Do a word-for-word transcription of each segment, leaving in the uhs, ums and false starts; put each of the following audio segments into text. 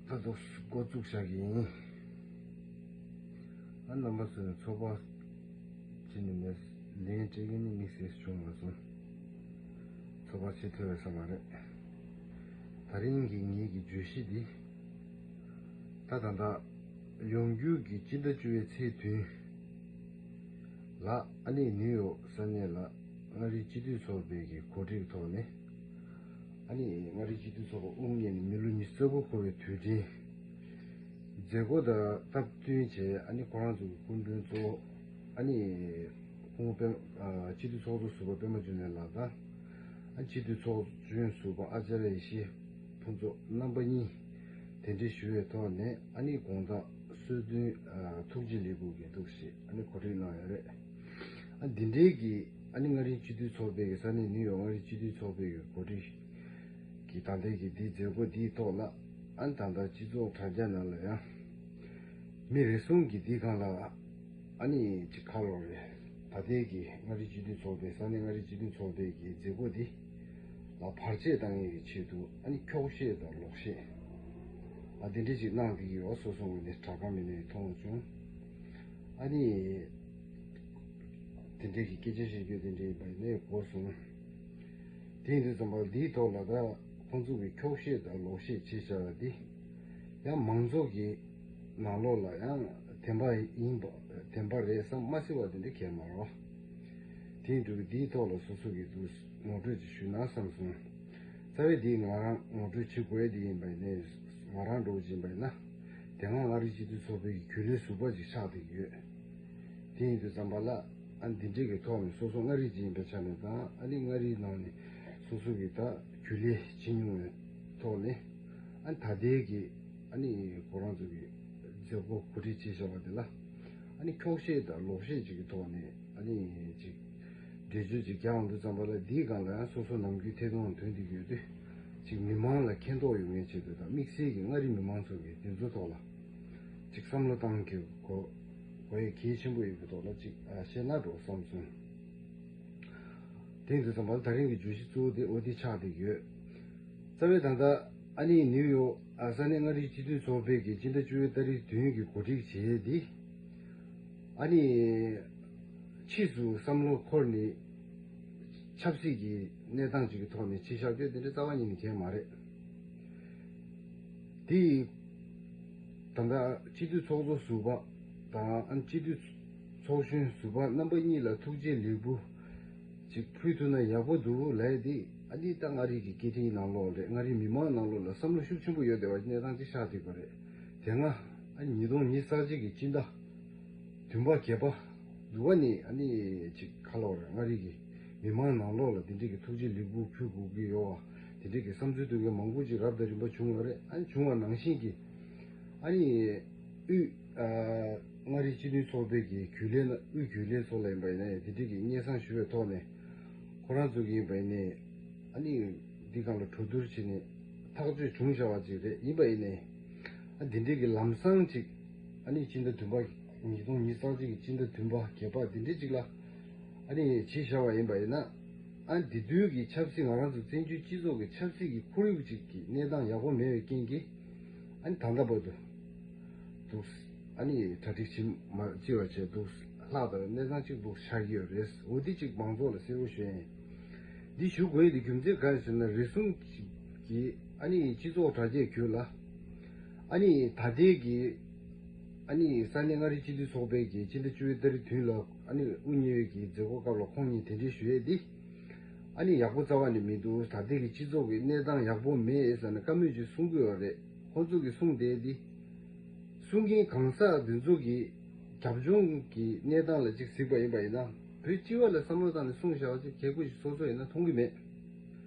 ད་དུ་འགོ་བཙུགས་བཞག་གི་ཡིན། ཨ་རྣམ་པ་ཚོས་ཚོགས་པ་བྱས་ནས་ནས་ལན་སྤྲད་མཁན་ནི་དམིགས་བསལ་བྱུང་མ་སོང་། ཚོགས་པ་བྱེད་ཐུབ་པ་ས་མ་རེད། ད་རིང་གི་ངེད་ཀྱི་བརྗོད་གཞི་འདི། ད་ད་ལྟ་ཡོང་རྒྱུ་གི་སྤྱི་ཟླ་བཅུ་པའི་ཚེས་བདུན་ལ་ཨ་ནི་ནིའུ་ཡོག་ས་གནས་ལ་མངའ་རིས་སྤྱི་འཐུས་ཚོགས་པའི་གི་གོ་སྒྲིག་ཐོག་ནས། ཨ་ནི་མངའ་རིས་སྤྱི་འཐུས་ཚོགས་པ་དབུ་བརྙེས་ནས་མི་ལོ་ཉི་ཤུ་རྩ་དགུ་འཁོར་བའི་དུས་དྲན་མཛད་སྒོ་དང་སྟབས་བསྟུན་བྱས། ཨ་ནི་ཁོ་རང་ཚོ་གི་སྐུ་མགྲོན་གཙོ་བོ་ཨ་ནི་སྐུ་ངོ་པད་ཨ་སྤྱི་འཐུས་ཚོགས་གཙོ་ཟུར་པ་པད་མ་འབྱུང་གནས་ལགས་དང་། ཨ་སྤྱི་འཐུས་ཚོགས་གཞོན་ཟུར་པ་ཨ་ཙརྱ་ཡེ་ཤེས་ཕུན་ཚོགས་རྣམ་པ་གཉིས་གདན་འདྲེན་ཞུ་བའི་ཐོག་ནས། ཨ་ནི་དགོང་དག་གསོལ་སྟོན་ཨ་ཐུགས་རྗེ་ལེགས་འབུལ་གྱི་འདུ་ཤེས་ཨ་ནི་གོ་སྒྲིག་གནང་ཡོད་རེད། ཨ་འདི་འདྲའི་གི་ཨ་ནི་མངའ་རིས་སྤྱི་འཐུས་ཚོགས་པའི་གི་ས་གནས་ནིའུ་ཡོག་མངའ་རིས་སྤྱི་འཐུས་ཚོགས་པའི་གི་གོ་སྒྲིག་གི་ད་ལྟའི་གི་འདི་མཛད་སྒོ་འདིའི་ཐོག་ལ། ཨ་ནི་ད་ལྟ་སྤྱི་ཚོགས་དྲ་རྒྱ་ནང་ལ་ཡང་མི་རེ་ཟུང་གིས་འདི་སྒང་ལ་ཨ་ནི་ཅིག་ཁ་ལོ་རེད། ད་ལྟའི་གི་མངའ་རིས་སྤྱི་འཐུས་ཚོགས་པའི་ས་གནས་མངའ་རིས་སྤྱི་འཐུས་ཚོགས་པའི་གི་མཛད་སྒོ་འདི་ལ་བར་ཆད་བཏང་ཡས་ཀྱི་ཆེད་དུ་ཨ་ནི་འཁྱོག་བཤད་དང་ལོག་བཤད་ཨ་དེ་འདྲ་ཅིག་གནང་བསྡད་ཀྱི་ཡོད། སོ་སོ་ངོས་ནས་དྲ་ཁང་མི་སྣས་མཐོང་བྱུང་། ཨ་ནི། དེ་འདྲའི་གི་སྐད་ཆ་བཤད་རྒྱུ་དེ་འདྲའི་ཡིན་པ་ཡིན་ནའི་གོ་སོང་། དེ་ཡིན་དུས་ཙམ་པ་འདིའི་ཐོག་ལ་ད་ཁོང་ཚོ་གི་འཁྱོག་བཤད་དང་ལོག་བཤད་བྱས་བཞག་པ་འདི་ཡང་མང་ཚོགས་ཀྱི་ནང་ལོགས་ལ་ཡང་བདེན་པ་ཡིན་པ་བདེན་པ་རེད་བསམ་མ་སྲིད་པ་དེ་འདྲ་གས་མ་རེད་བ། དེ་ཡིན་དུས་འདིའི་ཐོག་ལ་སོ་སོ་གི་འདུག་ངོ་སྤྲོད་ཅིག་ཞུས་ན་བསམ་སོང་། རྩ་བའི་འདི་ང་རང་ངོ་སྤྲོད་བྱེད་དགོས་ཡ་འདི་ཡིན་པ་ཡིན་ནའི་ང་རང་འགྲོ་བཞིན་པ་ཡིན་ན། དེ་སྔ་མངའ་རིས་སྤྱི་འཐུས་ཚོགས་པའི་གི་རྒྱུན་ལས་ཟུར་པ་ཅིག་ཆགས་བསྡད་ཀྱི་ཡོད། དེ་ཡིན་དུས་ཙམ་པ་ལ་ཨ་འདི་འདྲའི་གི་ཐོག་ནས་སོ་སོ་མངའ་རིས་ཅིག་ཡིན་པའི་ཆ་ནས་དང་ཨ་ནི་མངའ་རིས་ནང་ནས་སོ་སོ་གི་ད་རྒྱུན་ལས་བྱེད་མྱོང་བའི་ཐོག་ནས་ཨ་ད་ལྟའི་གི་ཨ་ནི་ཁོ་རང་ཚོ་གི་མཛད་སྒོ་གོ་སྒྲིག་བྱས་བཞག་པ་དེ་ལ་ཨ་ནི་འཁྱོག་བཤད་དང་ལོག་བཤད་ཅིག་གི་ཐོག་ནས་ཨ་ནི་ཅིག་འགྲེལ་བརྗོད་ཅིག་རྒྱག་འོང་དུས་ཙམ་པ་ལ་འདིའི་སྒང་ལ་ཡང་སོ་སོ་ནམ་རྒྱུན་ཐད་གཏོང་ཐོན་བསྡད་ཀྱི་ཡོད་དུས་ཅིག་མི་མང་ལ་མཁྱེན་རྟོགས་ཡོང་མཁན་ཆེད་དུ་དང་དམིགས་བསལ་གྱི་མངའ་རིས་མི་མང་ཚོ་གི་འདི་ཚོ་ཐོག་ལ་ཅིག་བསམ་བློ་བཏང་གི་གོ་གོ་ཡ་གལ་ཆེན་པོ་ཡོད་པའི་ཐོག་ལ་ཅིག་ཨ་བཤད་ན་འགྲོ་བསམ་སོང་། དེ་ཡིན་དུས་ཙམ་པ་ལ་ད་རིང་གི་བརྗོད་གཞི་གཙོ་བོ་དེ་འོ་དེ་ཆགས་བསྡད་ཀྱི་ཡོད། རྩ་བའི་ད་ལྟ་ཨ་ནི་ནིའུ་ཡོག་ཨ་ས་གནས་མངའ་རིས་སྤྱི་འཐུས་ཚོགས་པའི་གི་སྤྱི་ཟླ་བཅུ་པའི་ཏ་རིག་བདུན་གི་གོ་སྒྲིག་བྱས་ཏེ། ཨ་ནི་ཕྱིས་སུ་བསམ་བློ་འཁོར་ནས་ཆབ་སྲིད་ཀྱི་གནས་སྟངས་ཅིག་གི་ཐོག་ནས་ཕྱི་བཞག་རྒྱུ་དེ་འདྲ་རྩ་བ་ཉིད་ནས་གང་ཡང་མ་རེད། དེ་ཡིས་ད་ལྟ་སྤྱི་འཐུས་ཚོགས་གཙོ་ཟུར་པ་དང་ཨ་ནི་སྤྱི་འཐུས་ཚོགས་གཞོན་ཟུར་པ་རྣམ་པ་གཉིས་ལ་ཐུགས་རྗེ་ལེགས་འབུལ་ཅིག་ཕུལ་ཐུབ་ན་ཡག་པོ་འདུག་ལབ་ཡ་དེ་ཨ་ནི་ད་མངའ་རིས་ཀྱི་སྐད་འཕྲིན་ནང་ལོགས་རེད། མངའ་རིས་མི་མང་ནང་ལོགས་ལ་བསམ་བློ་ཤུགས་ཆེན་པོ་ཡོད་བསྡད་པ་གནས་སྟངས་ཅིག་ཆགས་བསྡད་ཀྱི་རེད། དེ་སྔ་ཨ་ནི་ཉིས་སྟོང་ཉི་ཤུ་རྩ་གཅིག་གི་སྤྱི་ཟླ་བདུན་པ་བརྒྱད་པ་འདུག་པ་ནས་ཨ་ནི་ཅིག་ག་ལབ་དགོས་རེད། མངའ་རིས་ཀྱི་མི་མང་ནང་ལོགས་ལ་དེ་འདྲའི་གི་ཐུགས་རྗེ་ལེགས་འབུལ་ཕུལ་དགོས་ཀྱི་ཡོད་པ་དེ་འདྲའི་གི་བསམ་ཚུལ་འདོན་མཁན་མང་པོ་ཅིག་རབ་དང་རིམ་པ་བྱུང་ཡོད་རེད། ཨ་ནི་བྱུང་བ་ནང་བཞིན་གྱི་ཨ་ནི་དབུས་ཨ་མངའ་རིས་སྤྱི་མཐུན་ཚོགས་པའི་གི་རྒྱུན་ལས་ན་དབུས་རྒྱུན་ལས་ཚོ་ལ་ཡིན་པ་ཡིན་ན་ཡང་དེ་འདྲའི་གི་སྙན་སེང་ཞུ་བའི་ཐོག་ནས་ཁོ་རང་ཚོ་གི་ཡིན་པ་ཡིན་ནའི་ཨ་ནི་འདི་སྒང་ལ་གྲོས་བསྡུར་བྱས་ནས་ཐག་གཅོད་བྱུང་བཞག་པ་ཅིག་རེད། ཡིན་པ་ཡིན་ནའི་ཨ་འདི་འདྲའི་གི་ལམ་སང་ཅིག་ཨ་ནི་སྤྱི་ཟླ་བདུན་པ་ཉིས་སྟོང་ཉི་ཤུ་རྩ་གཅིག་གི་སྤྱི་ཟླ་བདུན་པ་བརྒྱད་པ་འདི་འདྲའི་ཅིག་ལ་ཨ་ནི་བྱས་བཞག་པ་ཡིན་པ་ཡིན་ན་ཨ་འདི་དུས་ཀྱི་ཆབ་སྲིད་ང་རང་ཚོ་བཙན་བྱོལ་སྤྱི་ཚོགས་ཀྱི་ཆབ་སྲིད་ཀྱི་ཁོར་ཡུག་ཅིག་གི་གནས་སྟངས་ཡག་པོ་མེད་པའི་རྐྱེན་གྱིས་ཨ་ནི་ད་ལྟ་བར་དུ་འདུག་ཨ་ནི་གྲ་སྒྲིག་བྱེད་མ་བྱས་པ་བྱས་འདུག་ལྷག་ལྟ་བའི་གནས་སྟངས་གཅིག་འདུག་ཆགས་ཀྱི་ཡོད་རེད། འོ་འདི་གཅིག་མང་ཚོགས་ལ་གསལ་པོ་ཞུ་ཡ་ཡིན། འདི་ཞུ་དགོས་ཡ་དེ་རྒྱུ་མཚན་གང་ཡིན་ཟེར་ན་རེ་ཟུང་གིས་ཨ་ནི་སྤྱི་ཚོགས་དྲ་རྒྱའི་བརྒྱུད་ལ་ཨ་ནི་ད་ལྟའི་གི་ཨ་ནི་ས་གནས་མངའ་རིས་སྤྱི་འཐུས་ཚོགས་པའི་གི་སྤྱི་ཟླ་བཅུ་པའི་ཏ་རིག་བདུན་ལ་ཨ་ནི་དབུ་བརྙེས་པའི་གི་མཛད་སྒོ་སྐབས་ལ་ཁོང་ཉིད་དེ་འདྲའི་ཞུ་ཡས་འདི་ཨ་ནི་ཡག་པོ་རྩ་བ་ནས་མི་འདུག་ད་ལྟའི་གི་སྤྱི་ཚོགས་ཀྱི་གནས་སྟངས་ཡག་པོ་མེད་ཟེར་ནས་བཀའ་མོལ་ཅིག་གསུང་གི་ཡོད་རེད། ཁོང་ཚོ་གི་གསུང་དེ་འདི་གསུང་མཁན་གང་ཟག་འདི་ཚོ་གི་རྒྱབ་ལྗོངས་ཀྱི་གནས་སྟངས་ལ་ཅིག་གཟིགས་པ་ཡིན་པ་ཡིན་ན་བོད་སྤྱི་བ་ལ་བསམ་བློ་བཏང་ནས་གསུངས་བཞག་པ་ཅིག་གལ་དགོས་ཤིག་སོ་སོ་ཡིན་ན་མཐོང་གི་མེད།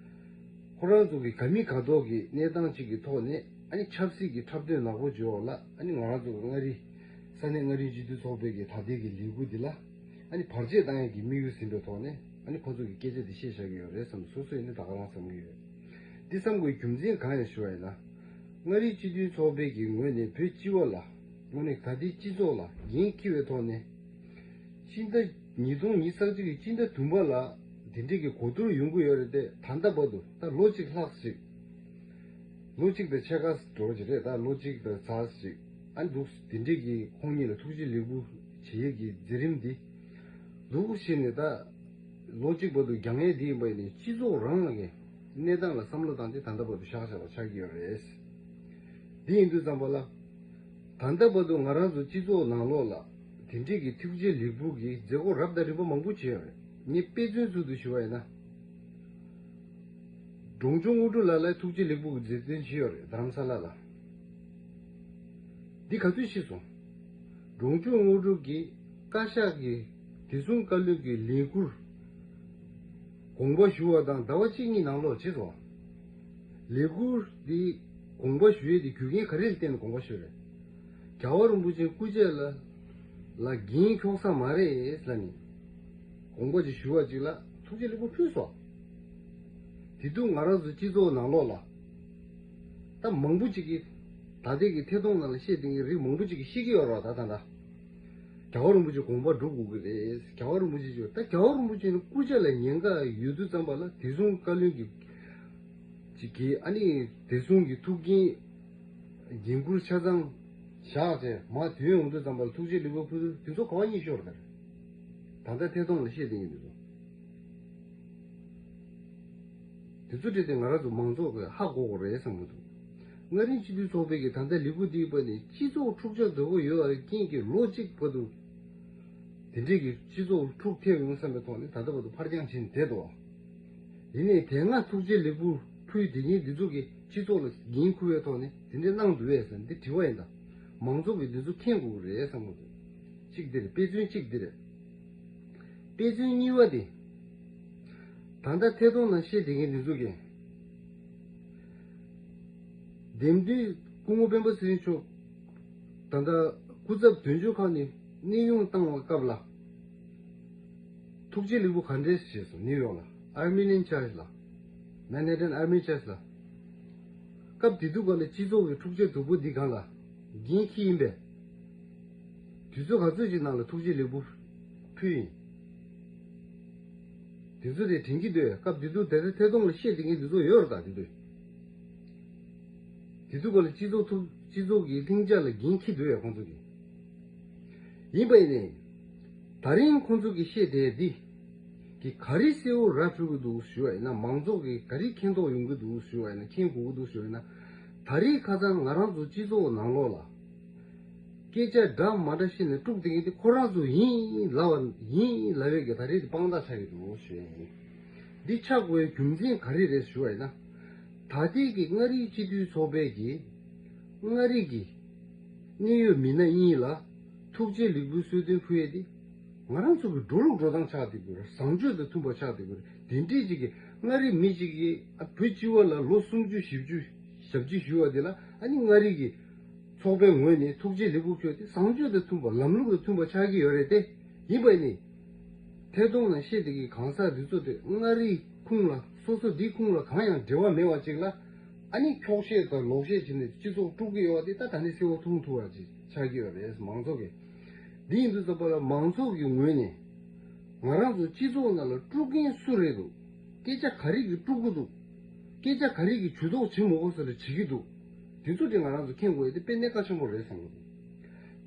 ཁོ་རང་ཚོ་གི་ག་མི་ག་ཐོག་གི་གནས་སྟངས་ཅིག་གི་ཐོག་ནས་ཨ་ནི་ཆབ་སྲིད་ཀྱི་འཁྲབ་སྟོན་ནག་པོ་བརྗོད་འོག་ལ་ཨ་ནི་ང་རང་ཚོ་གི་མངའ་རིས་ས་གནས་མངའ་རིས་སྤྱི་འཐུས་ཚོགས་པའི་གི་ད་ལྟའི་གི་ལས་འགུལ་འདི་ལ་ཨ་ནི་བར་ཆད་བཏང་ཡས་ཀྱི་དམིགས་ཡུལ་ཟིན་པའི་ཐོག་ནས་ཨ་ནི་ཁོ་ཚོ་གི་སྐད་ཆ་འདི་བཤད་བཞག་གི་ཡོད་རེད་བསམ་སོ་སོ་ཡིན་ན་ད་ག་རང་བསམ་གི་ཡོད། འདི་བསམ་དགོས་རྒྱུ་མཚན་གང་ཡིན་ཞུ་བ་ཡིན་ན། མངའ་རིས་སྤྱི་མཐུན་ཚོགས་པའི་གི་ངོས་ནས་བོད་སྤྱི་བ་ལ་དངོས་གནས་ད་ལྟའི་སྤྱི་ཚོགས་ལ་འགན་འཁྱེར་བའི་ཐོག་ནས། སྤྱི་ཟླ་ཉིས་སྟོང་ཉི་ཤུ་རྩ་གཅིག་གི་སྤྱི་ཟླ་བདུན་པ་ལ་འདི་འདྲའི་གི་གོ་བསྡུར་ཡོང་གི་ཡོད་རེད་དེ་ད་ལྟ་བར་དུ་ད་ལོ་གཅིག་ལྷག་ཅིག་ལོ་གཅིག་དང་ཕྱེད་ཀ་འགྲོ་གི་རེད། ད་ལོ་གཅིག་དང་ཚར་ཞིག་ཨ་འདུག་དེ་འདྲས་ཀྱི་ཁོང་གཉིས་ལ་ཐུགས་རྗེ་ལེགས་འབུལ་བྱེད་ཡས་ཀྱི་མཛད་རིམ་འདི་འདུག་བྱས་ནས། ད་ལོ་གཅིག་བར་དུ་རྒྱང་ཡས་འདི་ཡིན་པ་ཡིན་ནའི་སྤྱི་ཚོགས་རང་ལ་གི་གནས་སྟངས་ལ་བསམ་བློ་བཏང་སྟེ་ད་ལྟ་བར་དུ་བཞག་བཞག་པ་ཆགས་ཀྱི་ཡོད་རེད། འདི་ཡིན་དུས་ཙམ་པ་ལ། ད་ལྟ་བར་དུ་ང་རང་ཚོ་སྤྱི་ཚོགས་ནང་ལོགས་ལ་དེ་འདྲས་ཀྱི་ཐུགས་རྗེ་ལེགས་འབུལ་གྱི་མཛད་སྒོ་རབ་དང་རིམ་པ་མང་པོ་བྱས་ཡོད་རེད། ངས་དཔེ་མཚོན་ཚུལ་དུ་ཞུ་བ་ཡིན་ན། འབྲོང་ཆུང་དངོས་གྲུབ་ལགས་ལ་ཐུགས་རྗེ་ལེགས་འབུལ་གྱི་མཛད་དོན་ཅིག་ཡོད་རེད། རྡ་རམ་ས་ལ་ལ། འདི་ག་ཚོད་ཤེས་སོང་། འབྲོང་ཆུང་དངོས་གྲུབ་ཀྱིས་བཀའ་ཤག་གི་བདེ་སྲུང་བཀའ་བློན་གྱི་ལས་ཁུར་དགོངས་པ་ཞུ་བ་དང་ཟླ་བ་གཅིག་གཉིས་ནང་ལོགས་བྱས་སོང་། ལས་ཁུར་འདི་དགོངས་པ་ཞུ་ཡས་དེ་རྒྱུ་རྐྱེན་ག་རེ་ལ་བརྟེན་ནས་དགོངས་པ་ཞུས་རེད། རྒྱལ་བ་རིན་པོ་ཆེའི་སྐུ་ཕྱྭ་ལ་ལ་འགན་འཁྱོག་ས་མ་རེད་ལབ་ནས་དགོངས་པ་ཅིག་ཞུ་བ་ཅིག་ལ་ཐུགས་རྗེ་ལེགས་འབུལ་ཕུལ་སོང་། དེ་དུས་ང་རང་ཚོ་སྤྱི་ཚོགས་ནང་ལོགས་ལ་ད་མང་པོ་ཅིག་གིས་ད་ལྟའི་གི་ཐད་གཏོང་ནང་ལ་བཤད་བསྡད་མཁན་རིགས་མང་པོ་ཅིག་གིས་ཤེས་ཀྱི་ཡོད་རེད་བ། ད་ད་ད་རྒྱལ་བ་རིན་པོ་ཆེ་དགོངས་པ་སྒྲུབ་དགོས་ཀྱི་རེད། རྒྱལ་བ་རིན་པོ་ཆེ་ཞུ་ད་རྒྱལ་བ་རིན་པོ་ཆེ་ནི་སྐུ་ཕྱྭ་ལ་ཉེན་ཁ་ཡོད་དུས་ཙམ་པ་ལ་བདེ་སྲུང་བཀའ་བློན་གྱི་ཅིག་གིས་ཨ་ནི་བདེ་སྲུང་གི་ཐུགས་འགན་འགན་འཁུར་ཆ་ཚང་བཞག་བྱས་མར་དོན་ཡོང་དུས་ཙམ་པ་ལ་ཐུགས་རྗེ་ལེགས་འབུལ་ཕུལ་དུས་དེ་ཚོ་ག་བ་གཉིས་ཤོར་ད་རེད། ད་ལྟ་ཐད་གཏོང་ལ་བཤད་བསྡད་མཁན་དེ་ཚོ། དེ་ཚོ་བྲིས་ཏེ་ང་རང་ཚོ་མང་ཚོགས་ཀྱིས་ཧ་གོ་དགོས་རེད་བསམ་གྱི་འདུག་མངའ་རིས་སྤྱི་འཐུས་ཚོགས་པའི་གི་ད་ལྟ་ལས་འགུལ་འདིའི་བར་ནས་སྤྱི་ཚོགས་འཁྲུག་ཆ་དོད་པོ་ཡོད་པའི་རྐྱེན་གྱིས་ལོ་གཅིག་བར་དུ་དེ་འདྲས་ཀྱི་སྤྱི་ཚོགས་འཁྲུག་ཐེབས་ཡོང་བསམ་པའི་ཐོག་ནས་ད་ལྟ་བར་དུ་ཕར་འགྱངས་བྱས་ནས་བསྡད་འདུག་ཡིན་ནའི་དེ་སྔ་ཐུགས་རྗེ་ལེགས་འབུལ་ཕུལ་དེ་ཉིད་འདི་ཚོ་གི་སྤྱི་ཚོགས་ལ་འགན་འཁུར་བའི་ཐོག་ནས་དེ་འདྲས་གནང་འདུག་བས་ཟེར་འདི་དྲི་བ་ཡིན་ད། མང་ཚོགས་ཀྱིས་འདི་ཚོ་མཁྱེན་དགོས་ཀྱི་རེད་བསམ་གྱི་འདུག་གཅིག་འདི་རེད། དཔེ་མཚོན་གཅིག་འདི་རེད། དཔེ་མཚོན་གཉིས་པ་དེ། ད་ལྟ་ཐད་གཏོང་ནང་བཤད་བསྡད་མཁན་འདི་ཚོ་གིས། འདེམས་ཐོན་སྐུ་ངོ་སྤེན་པ་ཚེ་རིང་མཆོག་ད་ལྟ་སྐུ་ཚབ་དོན་གཅོད་ཁང་ནས་གནས་དབྱུང་བཏང་བའི་སྐབས་ལ། ཐུགས་རྗེ་ལེགས་འབུལ་ག་འདྲས་བྱས་སོང་ནིའུ་ཡོག་ལ་Armenian Church ལ། Manhattan Armenian Church ལ། སྐབས་དེ་དུས་སྐབས་ལ་སྤྱི་ཚོགས་ཀྱི་འཁྲུག་ཆ་དོད་པོ་འདི་སྒང་ལ་འགན་འཁྱེར་ཡིན་པས། དུས་ཚོད་ག་ཚོད་ཅིག་ནང་ལ་ཐུགས་རྗེ་ལེགས་འབུལ་ཕུལ་ཡིན། དུས་ཚོད་དེ་དྲན་གྱི་འདུག་སྐབས་དེ་དུས་དེ་ཚོ་ཐད་གཏོང་ལ་བཤད་བསྡད་མཁན་དེ་ཚོ་ཡོད་རེད་ད་དེ་དུས། དེ་དུས་སྐབས་ལ་སྤྱི་ཚོགས་ཐུག་སྤྱི་ཚོགས་ཀྱི་ལྷིང་འཇགས་ལ་འགན་འཁྱེར་འདུག་ཡ་ཁོང་ཚོ་གིས། ཡིན་པ་ཡིན་ནའི། ད་རིང་ཁོང་ཚོ་གིས་བཤད་བསྡད་འདི། གི་ག་རེ་གསལ་བོ་ར་འཕྲོད་ཀྱི་འདུག་ཞུ་བ་ཡིན་ན། མང་ཚོགས་ཀྱིས་ག་རེ་མཁྱེན་རྟོགས་ཡོང་གི་འདུག་ཞུ་བ་ཡིན་ན། མཁྱེན་དགོས་ཀྱི་འདུག་ཞུ་བ་ཡིན་ན། ད་རེས་ཁ་སང་ང་རང་ཚོ་སྤྱི་ཚོགས་ནང་ལོགས་ལ། སྐད་ཆ་འདྲ་མ་འདྲ་བཤད་ནས་དཀྲུགས་བསྡད་མཁན་དེ་ཁོ་རང་ཚོ་ཡིན་ལབ་པ་ཡིན་ལབ་ཡས་ཀྱི་ད་རེས་དེ་དཔང་རྟགས་ཆགས་ཀྱི་འདུག་ཞུ་ཡ་ཡིན། འདི་ཆགས་དགོས་པའི་རྒྱུ་མཚན་ག་རེ་རེད་ཞུ་བ་ཡིན་ན། ད་ལྟའི་གི་མངའ་རིས་སྤྱི་འཐུས་ཚོགས་པའི་གི་མངའ་རིས་ཀྱི་གནད་ཡོད་མི་སྣ་གཉིས་ལ་ཐུགས་རྗེ་ལེགས་འབུལ་གསོལ་སྟོན་ཕུལ་ཡས་དེ་ང་རང་ཚོ་གི་འགྲོ་ལུགས་འགྲོ་སྟངས་ཆགས་བསྡད་དགོས་རེད། བཟང་སྤྱོད་དང་མཐུན་པ་ཆགས་བསྡད་དགོས་རེད། དེ་འདྲས་ཅིག་གི་མངའ་རིས་མི་ཅིག་གིས་ཨ་བོད་སྤྱི་བ་ལ་ལོ་སུམ་ཅུ་བཞི་བཅུ་ཞབས་ཕྱི་ཞུ་བ་དེ་ལ་ཨ་ནི་མངའ་རིས་ཀྱི་ཚོགས་པའི་ངོས་ནས་ཐུགས་རྗེ་ལེགས་འབུལ་ཕུལ་ཏེ་བཟང་སྤྱོད་དང་མཐུན་པ་ལམ་ལུགས་དང་མཐུན་པ་ཆགས་ཀྱི་ཡོད་རེད་དེ། ཡིན་པ་ནི། ཐད་གཏོང་ནང་བཤད་བསྡད་མཁན་གང་ཟག་འདི་ཚོ་དེ་མངའ་རིས་ཁུངས་ལ་སོ་སོ་འདི་ཁུངས་ལ་གང་ཡང་འབྲེལ་བ་མེད་པ་ཅིག་ལ་ཨ་ནི་འཁྱོག་བཤད་དང་ལོག་བཤད་བྱས་ནས་སྤྱི་ཚོགས་དཀྲུག་གི་ཡོད་པ་དེ་ད་ད་ནི་གསལ་བོ་མཐོང་ཐུབ་པ་ཅིག་ཆགས་ཀྱི་ཡོད་རེད་མང་ཚོགས་ཀྱིས། འདི་ཡིན་དུས་ཙམ་པ་ལ་མང་ཚོགས་ཀྱི་ངོས་ནས་ང་རང་ཚོ་སྤྱི་ཚོགས་ནང་ལ་དཀྲུག་མཁན་སུ་རེད་འདུག་སྐད་ཆ་ག་རེ་གིས་དཀྲུག་གི་འདུག་སྐད་ཆ་ག་རེ་གིས་ཇུས་གཏོགས་བྱེད་མི་དགོས་ས་ལ་བྱེད་ཀྱི་འདུག་དེ་ཚོ་དེ་ང་རང་ཚོ་མཁྱེན་དགོས་ཡ་དེ་དཔེ་གནད་འགག་ཆེན་པོ་རེད་བསམ་གྱི་འདུག་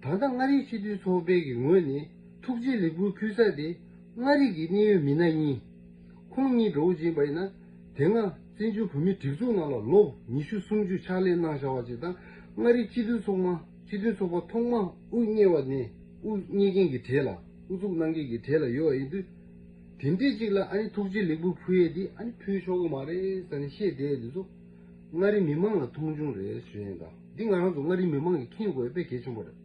ད་ལྟ་མངའ་རིས་སྤྱི་འཐུས་ཚོགས་པའི་གི་ངོས་ནས་ཐུགས་རྗེ་ལེགས་འབུལ་ཕུལ་ས་དེ་མངའ་རིས་ཀྱི་གནད་ཡོད་མི་སྣ་གཉིས། ཁོང་གཉིས་འདྲ་བོ་ཅིག་ཡིན་པ་ཡིན་ན་དེ་སྔ་བཙན་བྱོལ་བོད་མིའི་སྒྲིག་འཛུགས་ནང་ལ་ལོ་ཉི་ཤུ་སུམ་ཅུ་ཕྱག་ལས་གནང་བཞག་པ་ཅིག་དང་། མངའ་རིས་སྤྱི་འཐུས་ཚོགས་མ་སྤྱི་འཐུས་ཚོགས་པ་ཐོག་མ་དབུ་བརྙེས་པ་ནས་དབུ་བརྙེས་མཁན་གྱི་གྲས་ལ་དབུ་འཛུགས་གནང་མཁན་གྱི་གྲས་ལ་ཡོད་པ་ཡིན་དུས། དེ་འདྲས་ཅིག་ལ་ཨ་ནི་ཐུགས་རྗེ་ལེགས་འབུལ་ཕུལ་ཡས་འདི་ཨ་ནི་ཕུལ་ཆོག་གི་མ་རེད་ཟེར་ནས་བཤད་བསྡད་ཡས་འདི་ཚོ་མངའ་རིས་མི་མང་ལ་མཐོང་ཆུང་རེད་ཞུ་ཡས་ཡིན། ད་འདི་ང་རང་ཚོ་མངའ་རིས་མི་མང་གིས་མཁྱེན་དགོས་ཡས་དཔེ་གལ་ཆེན་པོ་རེད།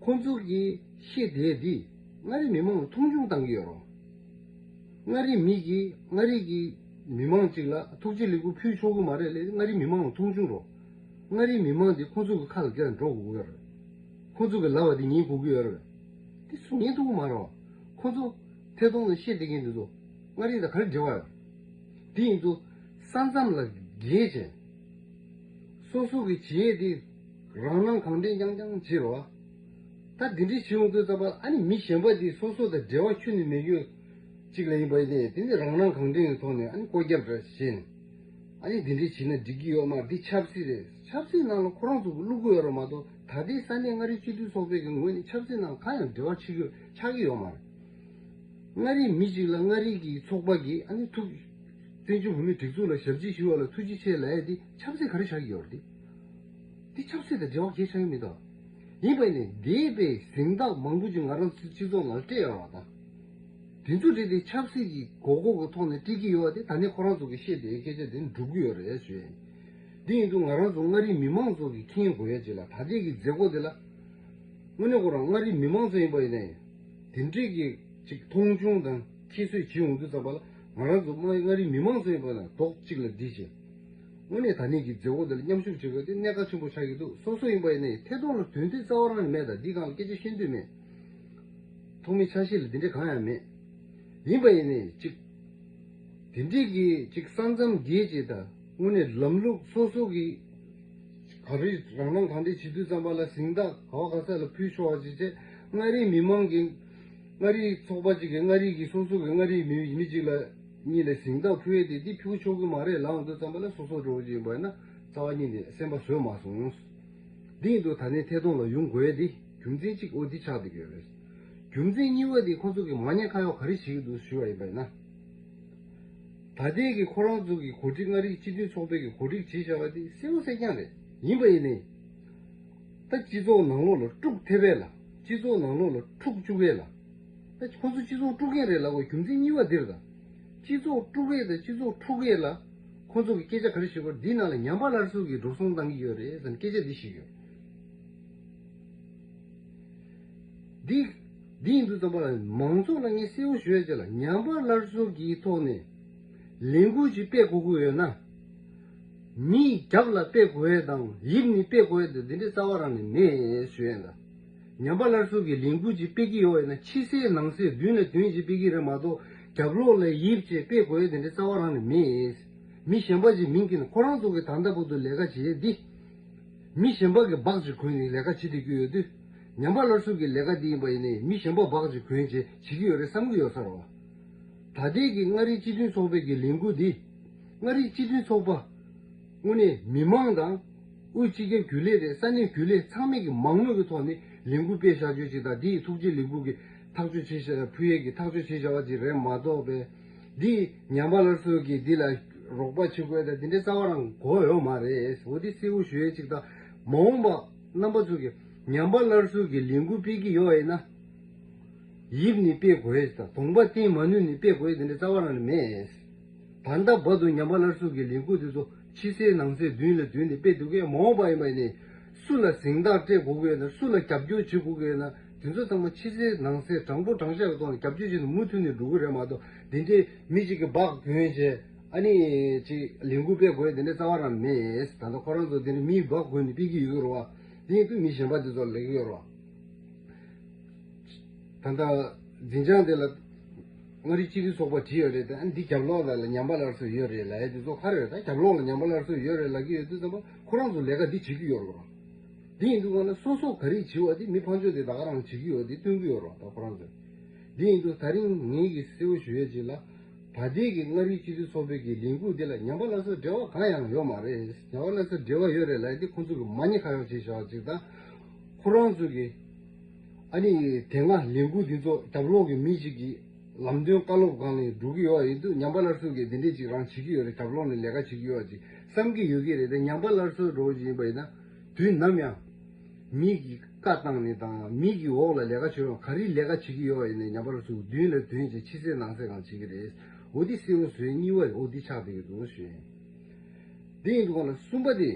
ཁོང་ཚོ་གིས་བཤད་བསྡད་ཡས་འདི་མངའ་རིས་མི་མང་ལ་མཐོང་ཆུང་བཏང་གི་ཡོད་རེད། མངའ་རིས་མི་གིས་མངའ་རིས་ཀྱི་མི་མང་ཅིག་ལ་ཐུགས་རྗེ་ལེགས་འབུལ་ཕུལ་ཆོག་གི་མ་རེད་ལབ་ཡས་མངའ་རིས་མི་མང་ལ་མཐོང་ཆུང་རེད། མངའ་རིས་མི་མང་འདི་ཁོང་ཚོ་གི་ཁ་ལ་རྒྱག་འགྲོ་དགོས་ཀྱི་ཡོད་རེད། ཁོང་ཚོ་གི་ལབ་པ་འདི་ཉན་དགོས་ཀྱི་ཡོད་རེད། འདི་སུ་ཉན་ཐུབ་ཀྱི་མ་རེད་བ། ཁོང་ཚོ་ཐད་གཏོང་ནང་བཤད་བསྡད་མཁན་འདི་ཚོ་མངའ་རིས་དང་ག་རེ་འབྲེལ་བ་ཡོད། འདི་ཡིན་དུས་ས་མཚམས་ལ་བརྒལ་བྱས། སོ་སོ་གི་བྱེད་ཡས་དེ་རང་སྣང་གང་དྲན་རྐྱང་རྐྱང་བྱེད་རོགས། ད་འདི་འདྲའི་བྱེད་ཡོང་དུས་ཙམ་པ་ཨ་ནི་མི་གཞན་པ་དེ་སོ་སོ་དང་འབྲེལ་བ་ཁྱོན་ནས་མེད་རྒྱུ་གཅིག་ལ་ཡིན་པ་ཡིན་ནའི་དེ་ནི་རང་སྣང་གང་དྲན་གྱི་ཐོག་ནས་ཨ་ནི་ལྐོག་རྒྱབ་འདྲ་བྱས་ནས། ཨ་ནི་འདི་འདྲས་བྱས་ན་འགྲིག་གི་ཡོད་མ་རེད། འདི་ཆབ་སྲིད་རེད། ཆབ་སྲིད་ནང་ལ་ཁོ་རང་ཚོ་གི་བླུག་གི་ཡོད་རེད་མ་གཏོགས། ད་ལྟའི་ས་གནས་མངའ་རིས་སྤྱི་མཐུན་ཚོགས་པའི་གི་ངོས་ནས་ཆབ་སྲིད་ནང་གང་ཡང་འབྲེལ་བ་བྱེད་ཀྱི་ཆགས་ཀྱི་ཡོད་མ་རེད། མངའ་རིས་མི་གཅིག་ལ་མངའ་རིས་ཀྱི་ཚོགས་པ་གིས་ཨ་ནི་ཐུགས་བཙན་བྱོལ་བོད་མིའི་སྒྲིག་འཛུགས་ལ་ཞབས་ཕྱི་ཞུ་བ་ལ་ཐུགས་རྗེ་ཆེ་ལབ་ཡ་འདི་ཆབ་སྲིད་ག་རེ་ཆགས་ཀྱི་ཡོད་རེད། འདི་ཆབ་སྲིད་དང་འབྲེལ་བ་གང་ཡང་ཆགས་ཀྱི་མི་འདུག་ཡིན་པ་ཡིན་ནའི་འདས་པའི་གཟེངས་རྟགས་མང་པོ་ཅིག་ང་རང་ཚོའི་སྤྱི་ཚོགས་ནང་སྤྲད་ཡོད་རེད་བ་ད། དེ་ཚོ་རེད་དེ་ཆབ་སྲིད་ཀྱི་དགོས་མཁོ་གི་ཐོག་ནས་སྤྲད་ཀྱི་ཡོད་པ་དེ་ད་ནི་ཁོ་རང་ཚོ་གི་བཤད་དེ་སྐད་ཆ་དེ་འགྲུབ་ཀྱི་ཡོད་རེད་ཞུ་ཡ་ཡིན། འདི་ཡིན་དུས་ང་རང་ཚོ་མངའ་རིས་མི་མང་ཚོ་གི་མཁྱེན་དགོས་ཡ་ཅིག་ལ་ད་ལྟའི་གི་མཛད་སྒོ་དེ་ལ། དངོས་གནས་ཁོ་རང་མངའ་རིས་མི་མང་ཚོ་ཡིན་པ་ཡིན་ནའི། དེ་འདྲའི་གི་ཅིག་མཐོང་ཆུང་དང་ཁྱད་གསོད་བྱེད་ཡོང་དུས་ཙམ་པ་ལ་ང་རང་ཚོ་མངའ་མངའ་རིས་མི་མང་ཚོ་ཡིན་པ་ན་རྡོག་གཅིག་ལ་སྒྲིལ་བྱས། དངོས་གནས་ད་ནི་གི་མཛད་སྒོ་འདི་ལ་མཉམ་ཞུགས་བྱེད་དགོས་དེ་གནད་འགག་ཆེན་པོ་ཆགས་ཀྱི་འདུག་སོ་སོ་ཡིན་པ་ཡིན་ནའི་ཐད་གཏོང་ལ་དོན་དེ་རྩ་བ་རང་ནས་མེད། ད་འདི་སྒང་ལ་སྐད་ཆ་བཤད་འདོད་མེད། ཐོག་མའི་ཆ་ཤས་ལ་འདི་འདྲ་གང་ཡང་མེད། ཡིན་པ་ཡིན་ནའི་ཅིག་དེ་འདྲའི་གི་ཅིག་ས་མཚམས་བརྒལ་བྱས་ད་དངོས་གནས་ལམ་ལུགས་སོ་སོ་གི་ག་རེ་རང་རང་གང་འདྲ་བྱེད་དུས་ཙམ་པ་ལ་གཟེངས་རྟགས་ག་བ་ག་ས་ལ་ཕུལ་ཆོག་པ་ཅིག་བྱས། མངའ་རིས་མི་མང་གི་མངའ་རིས་ཚོགས་པ་ཅིག་གིས་མངའ་རིས་ཀྱི་སོ་སོ་གི་མངའ་རིས་མི་མི་གཅིག་ལ་གཉིས་ལ་གཟེངས་རྟགས་ཕུལ་ཡས་དེ་འདི་ཕུལ་ཆོག་གི་མ་རེད་ལབ་ཡོང་དུས་ཙམ་པ་ལ་སོ་སོ་འགྲོ་བ་ཅིག་ཡིན་པ་ཡིན་ན་རྩ་བ་ཉིད་ནས་སེམས་པ་བཟོད་མ་སོང་། འདི་ཡིན་དུས་ད་ནས་ཐད་གཏོང་ལ་ཡོང་དགོས་ཡས་འདི་རྒྱུ་མཚན་གཅིག་འོ་འདི་ཆགས་བསྡད་ཀྱི་ཡོད་རེད། རྒྱུ་མཚན་གཉིས་པ་འདི་ཁོ་ཚོ་གི་མ་ཉེས་ཁ་གཡོག་ག་རེ་བྱེད་ཀྱི་འདུག་ཞུས་པ་ཡིན་པ་ཡིན་ན། ད་ལྟའི་གི་ཁོ་རང་ཚོ་གི་གོ་སྒྲིག་མངའ་རིས་སྤྱི་མཐུན་ཚོགས་པའི་གི་གོ་སྒྲིག་བྱས་བཞག་པ་འདི་གསལ་པོ་གསལ་རྐྱང་རེད། ཡིན་པ་ཡིན་ནའི། ད་སྤྱི་ཚོགས་ནང་ལོགས་ལ་དཀྲུག་ཐེབས་པས་ལ། སྤྱི་ཚོགས་ནང་ལོགས་ལ་འཁྲུག་བཅུག་པས་ལ། ད་ཁོ་ཚོ་སྤྱི་ཚོགས་དཀྲུག་མཁན་རེད་ལབ་དགོས་རྒྱུ་མཚན་གཉིས་པ་འདིར་ད། སྤྱི་ཚོགས་དཀྲུག་ཡས་དང་སྤྱི་ཚོགས་འཁྲུག་ཡས་ལ། ཁོ་ཚོ་གི་སྐད་ཆ་ག་རེ་ཞུ་དགོས་འདི་ནང་ལ་ཉམས་པ་སླར་གསོ་གི་འགྲོ་སོང་བཏང་གི་ཡོད་རེད་ཟེར་ནས་སྐད་ཆ་འདི་ཞིག་ཡོད། འདི། འདི་ཡིན་དུས་ཙམ་པ་ལ་མང་ཚོགས་ལ་ངས་གསལ་པོ་ཞུ་ཡ་ཅིག་ལ་ཉམས་པ་སླར་གསོ་གི་ཐོག་ནས་ལས་འགུལ་ཅིག་སྤེལ་དགོས་ཀྱི་ཡོད་ན། མིའི་རྒྱབ་ལ་སྤེལ་དགོས་ཡས་དང་ཡིབ་ནས་སྤེལ་དགོས་ཡས་དེ་འདི་འདྲའི་རྩ་བ་རང་ནས་མེད་ཞུ་ཡ་ཡིན་ད། ཉམས་པ་སླར་གསོ་གི་ལས་འགུལ་ཅིག་སྤེལ་གྱི་ཡོད་ཡིན་ན་ཕྱི་གསལ་ནང་གསལ་མདུན་ལ་དོན་ཅིག་སྤེལ་གྱི་རེད་མ་གཏོགས་རྒྱབ་ལོགས་ལ་ཡིབ་བྱས་སྤེལ་དགོས་ཡས་དེ་འདྲའི་རྩ་བ་རང་ནས་མེད། མི་གཞན་པ་ཅིག་མིང་གིས་ན་ཁོ་རང་ཚོ་གི་ད་ལྟ་བར་དུ་ལས་ཀ་བྱེད་ཡས་འདི། མི་གཞན་པ་གི་སྦག་ཅིག་གོན་ནས་ལས་ཀ་བྱེད་བསྡད་ཀྱི་ཡོད་དུས། ཉམས་པ་སླར་གསོ་གི་ལས་ཀ་འདི་ཡིན་པ་ཡིན་ནའི་མི་གཞན་པ་སྦག་ཅིག་གོན་བྱས་བྱེད་ཀྱི་ཡོད་རེད་བསམ་གྱི་ཡོད་ས་རེད་བ། ད་ལྟའི་གི་མངའ་རིས་སྤྱི་མཐུན་ཚོགས་པའི་གི་ལས་འགུལ་འདི། མངའ་རིས་སྤྱི་མཐུན་ཚོགས་པ། དངོས་གནས་མི་མང་དང་། དབུས་སྤྱི་ཁྱབ་རྒྱུན་ལས་རེད་ས་གནས་རྒྱུན་ལས་ཚང་མས་ཀྱི་མང་མོས་ཀྱི་ཐོག་ནས་ལས་འགུལ་སྤེལ་བཞག་རྒྱུ་ཅིག་དང་འདི་ཡི་ཐུགས་རྗེ་ལས་འགུལ་གྱི་ཐག་གཅོད་བྱེད་བཞག་ཕུལ་ཡས་ཀྱི་ཐག་གཅོད་བྱེད་བཞག་པ་ཅིག་རེད་མ་གཏོགས་པས། འདི་ཉམས་པ་སླར་གསོ་གི་འདི་ལ་རོགས་པ་བྱེད་དགོས་དང་འདི་འདྲའི་རྩ་བ་རང་དགོས་ཡོད་མ་རེད། འོ་འདི་གསལ་པོ་ཞུ་ཡས་ཅིག་དང་མ་འོངས་པ་རྣམ་པ་ཚོ་གི་ཉམས་པ་སླར་གསོ་གི་ལས་འགུལ་སྤེལ་གྱི་ཡོད་ཡིན་ན། ཡིབ་ནས་སྤེལ་དགོས་ཡས་དང་གདོང་པ་བསྟན་མ་ནུས་ནས་སྤེལ་དགོས་ཡས་དེ་འདྲ་རྩ་བ་རང་ནས་མེད། ད་ལྟ་བར་དུ་ཉམས་པ་སླར་གསོ་གི་ལས་འགུལ་དེ་ཚོ་ཕྱི་གསལ་ནང་གསལ་མདུན་ལ་མདུན་ནས་སྤེལ་འདུག་གས་མ་འོངས་པ་ཡིན་པ་ཡིན་ནའི། སུ་ལ་གཟེངས་རྟགས་སྤྲད་དགོས་ཀྱི་ཡོད་ན་སུ་ལ་རྒྱབ་སྐྱོར་བྱེད་དགོས་ཀྱི་ཡོད་ན་དེ་ཚོ་ཚང་མ་ཕྱི་གསལ་ནང་གསལ་དྲང་པོ་དྲང་བཞག་གི་ཐོག་ནས་རྒྱབ་སྐྱོར་བྱས་ནས་མུ་མཐུད་ནས་འགྲོ་གི་རེད་མ་གཏོགས་དེ་འདྲའི་མི་གཅིག་གིས་སྦག་གོན་བྱས་ཨ་ནི་ཅིག་ལས་འགུལ་སྤེལ་དགོས་ཡས་དེ་འདྲ་རྩ་བ་རང་མེད། ད་ལྟ་ཁོ་རང་ཚོ་དེ་འདྲ་མིའི་སྦག་གོན་ནས་སྤེལ་གྱི་ཡོད་ཀྱི་རེད་བ། དེ་ཡིན་དུས་མི་གཞན་པ་དེ་ཚོ་ལ་ལེགས་ཡོད་རེད་བ། ད་ལྟ་འཛིན་བྱང་དེ་ལ་མངའ་རིས་སྤྱི་མཐུན་ཚོགས་པ་བྲིས་ཡོད་རེད་དེ་ཨ་འདི་རྒྱབ་ལོགས་ལ་ལ་ཉམས་པ་སླར་གསོ་ཡོད་རེད་ལབ་ཡ་དེ་ཚོ་ག་རེ་རེད། ད་རྒྱབ་ལོགས་ལ་ཉམས་པ་སླར་གསོ་ཡོད་རེད་ལབ་ཀྱི་ཡོད་དུས་ཙམ་པ་ཁོ་རང་ཚོ་ལས་ཀ་འདི་བྱེད་ཀྱི་ཡོད་རེད་བ། འདི་ཡིན་དུས་གང་ལ་སོ་སོ་ག་རེ་བྱེད་པ་དེ་མི་ཕམ་ཚོ་དེ་ད་ག་རང་བྱེད་ཀྱི་ཡོད་དེ་སྟོན་གྱི་ཡོད་རེད་བ་ད་ཁོ་རང་ཚོས། འདི་ཡིན་དུས་ད་རིང་ངེད་ཀྱིས་གསལ་པོ་ཞུ་ཡས་ཅིག་ལ། ད་ལྟའི་གི་མངའ་རིས་སྤྱི་མཐུན་ཚོགས་པའི་གི་ལས་འགུལ་འདི་ལ་ཉམས་པ་སླར་གསོ་འབྲེལ་བ་གང་ཡང་ཡོད་མ་རེད། ཉམས་པ་སླར་གསོ་འབྲེལ་བ་ཡོད་རེད་ལབ་ཡ་འདི་ཁོང་ཚོ་གི་མ་ཉེས་ཁ་གཡོག་བྱས་བཞག་ཅིག་དང་། ཁོ་རང་ཚོ་གི་ཨ་ནི་དེ་སྔ་ལས་འགུལ་འདི་ཚོ་རྒྱབ་ལོགས་གི་མི་ཞིག་གི་ལམ་སྟོན་བཀའ་སློབ་སྒང་ནས་འགྲོ་གི་ཡོད་ཡིན་དུས་ཉམས་པ་སླར་གསོ་གི་འདི་འདྲས་ཅིག་རང་བྱེད་ཀྱི་ཡོད་རེད། རྒྱབ་ལོགས་ནས་ལས་ཀ་བྱེད་ཀྱི་ཡོད་ཅིག་བསམ་གྱི་ཡོད་ཀྱི་རེད་དེ་ཉམས་པ་སླར་གསོ་འགྲོ་བཞིན་པ་ཡིན་ན་དུས་ནམ་ཡང་། མི་གིས་བཀའ་བཏང་ནས་དང་མི་གི་འོག་ལ་ལས་ཀ་བྱེད་རུང་ག་རེ་ལས་ཀ་བྱེད་ཀྱི་ཡོད་པ་ཡིན་ནའི་ཉམས་པ་སླར་གསོ་མདུན་ལ་དོན་བྱས་ཕྱི་གསལ་ནང་གསལ་གང་བྱེད་ཀྱི་རེད། འོ་འདི་གསལ་པོ་བཟོས་གཉིས་པ་རེད། འོ་འདི་ཆགས་བསྡད་ཀྱི་འདུག་ཞུ་ཡིན། འདི་ཡིན་དུས་གང་ལ་གསུམ་པ་དེ།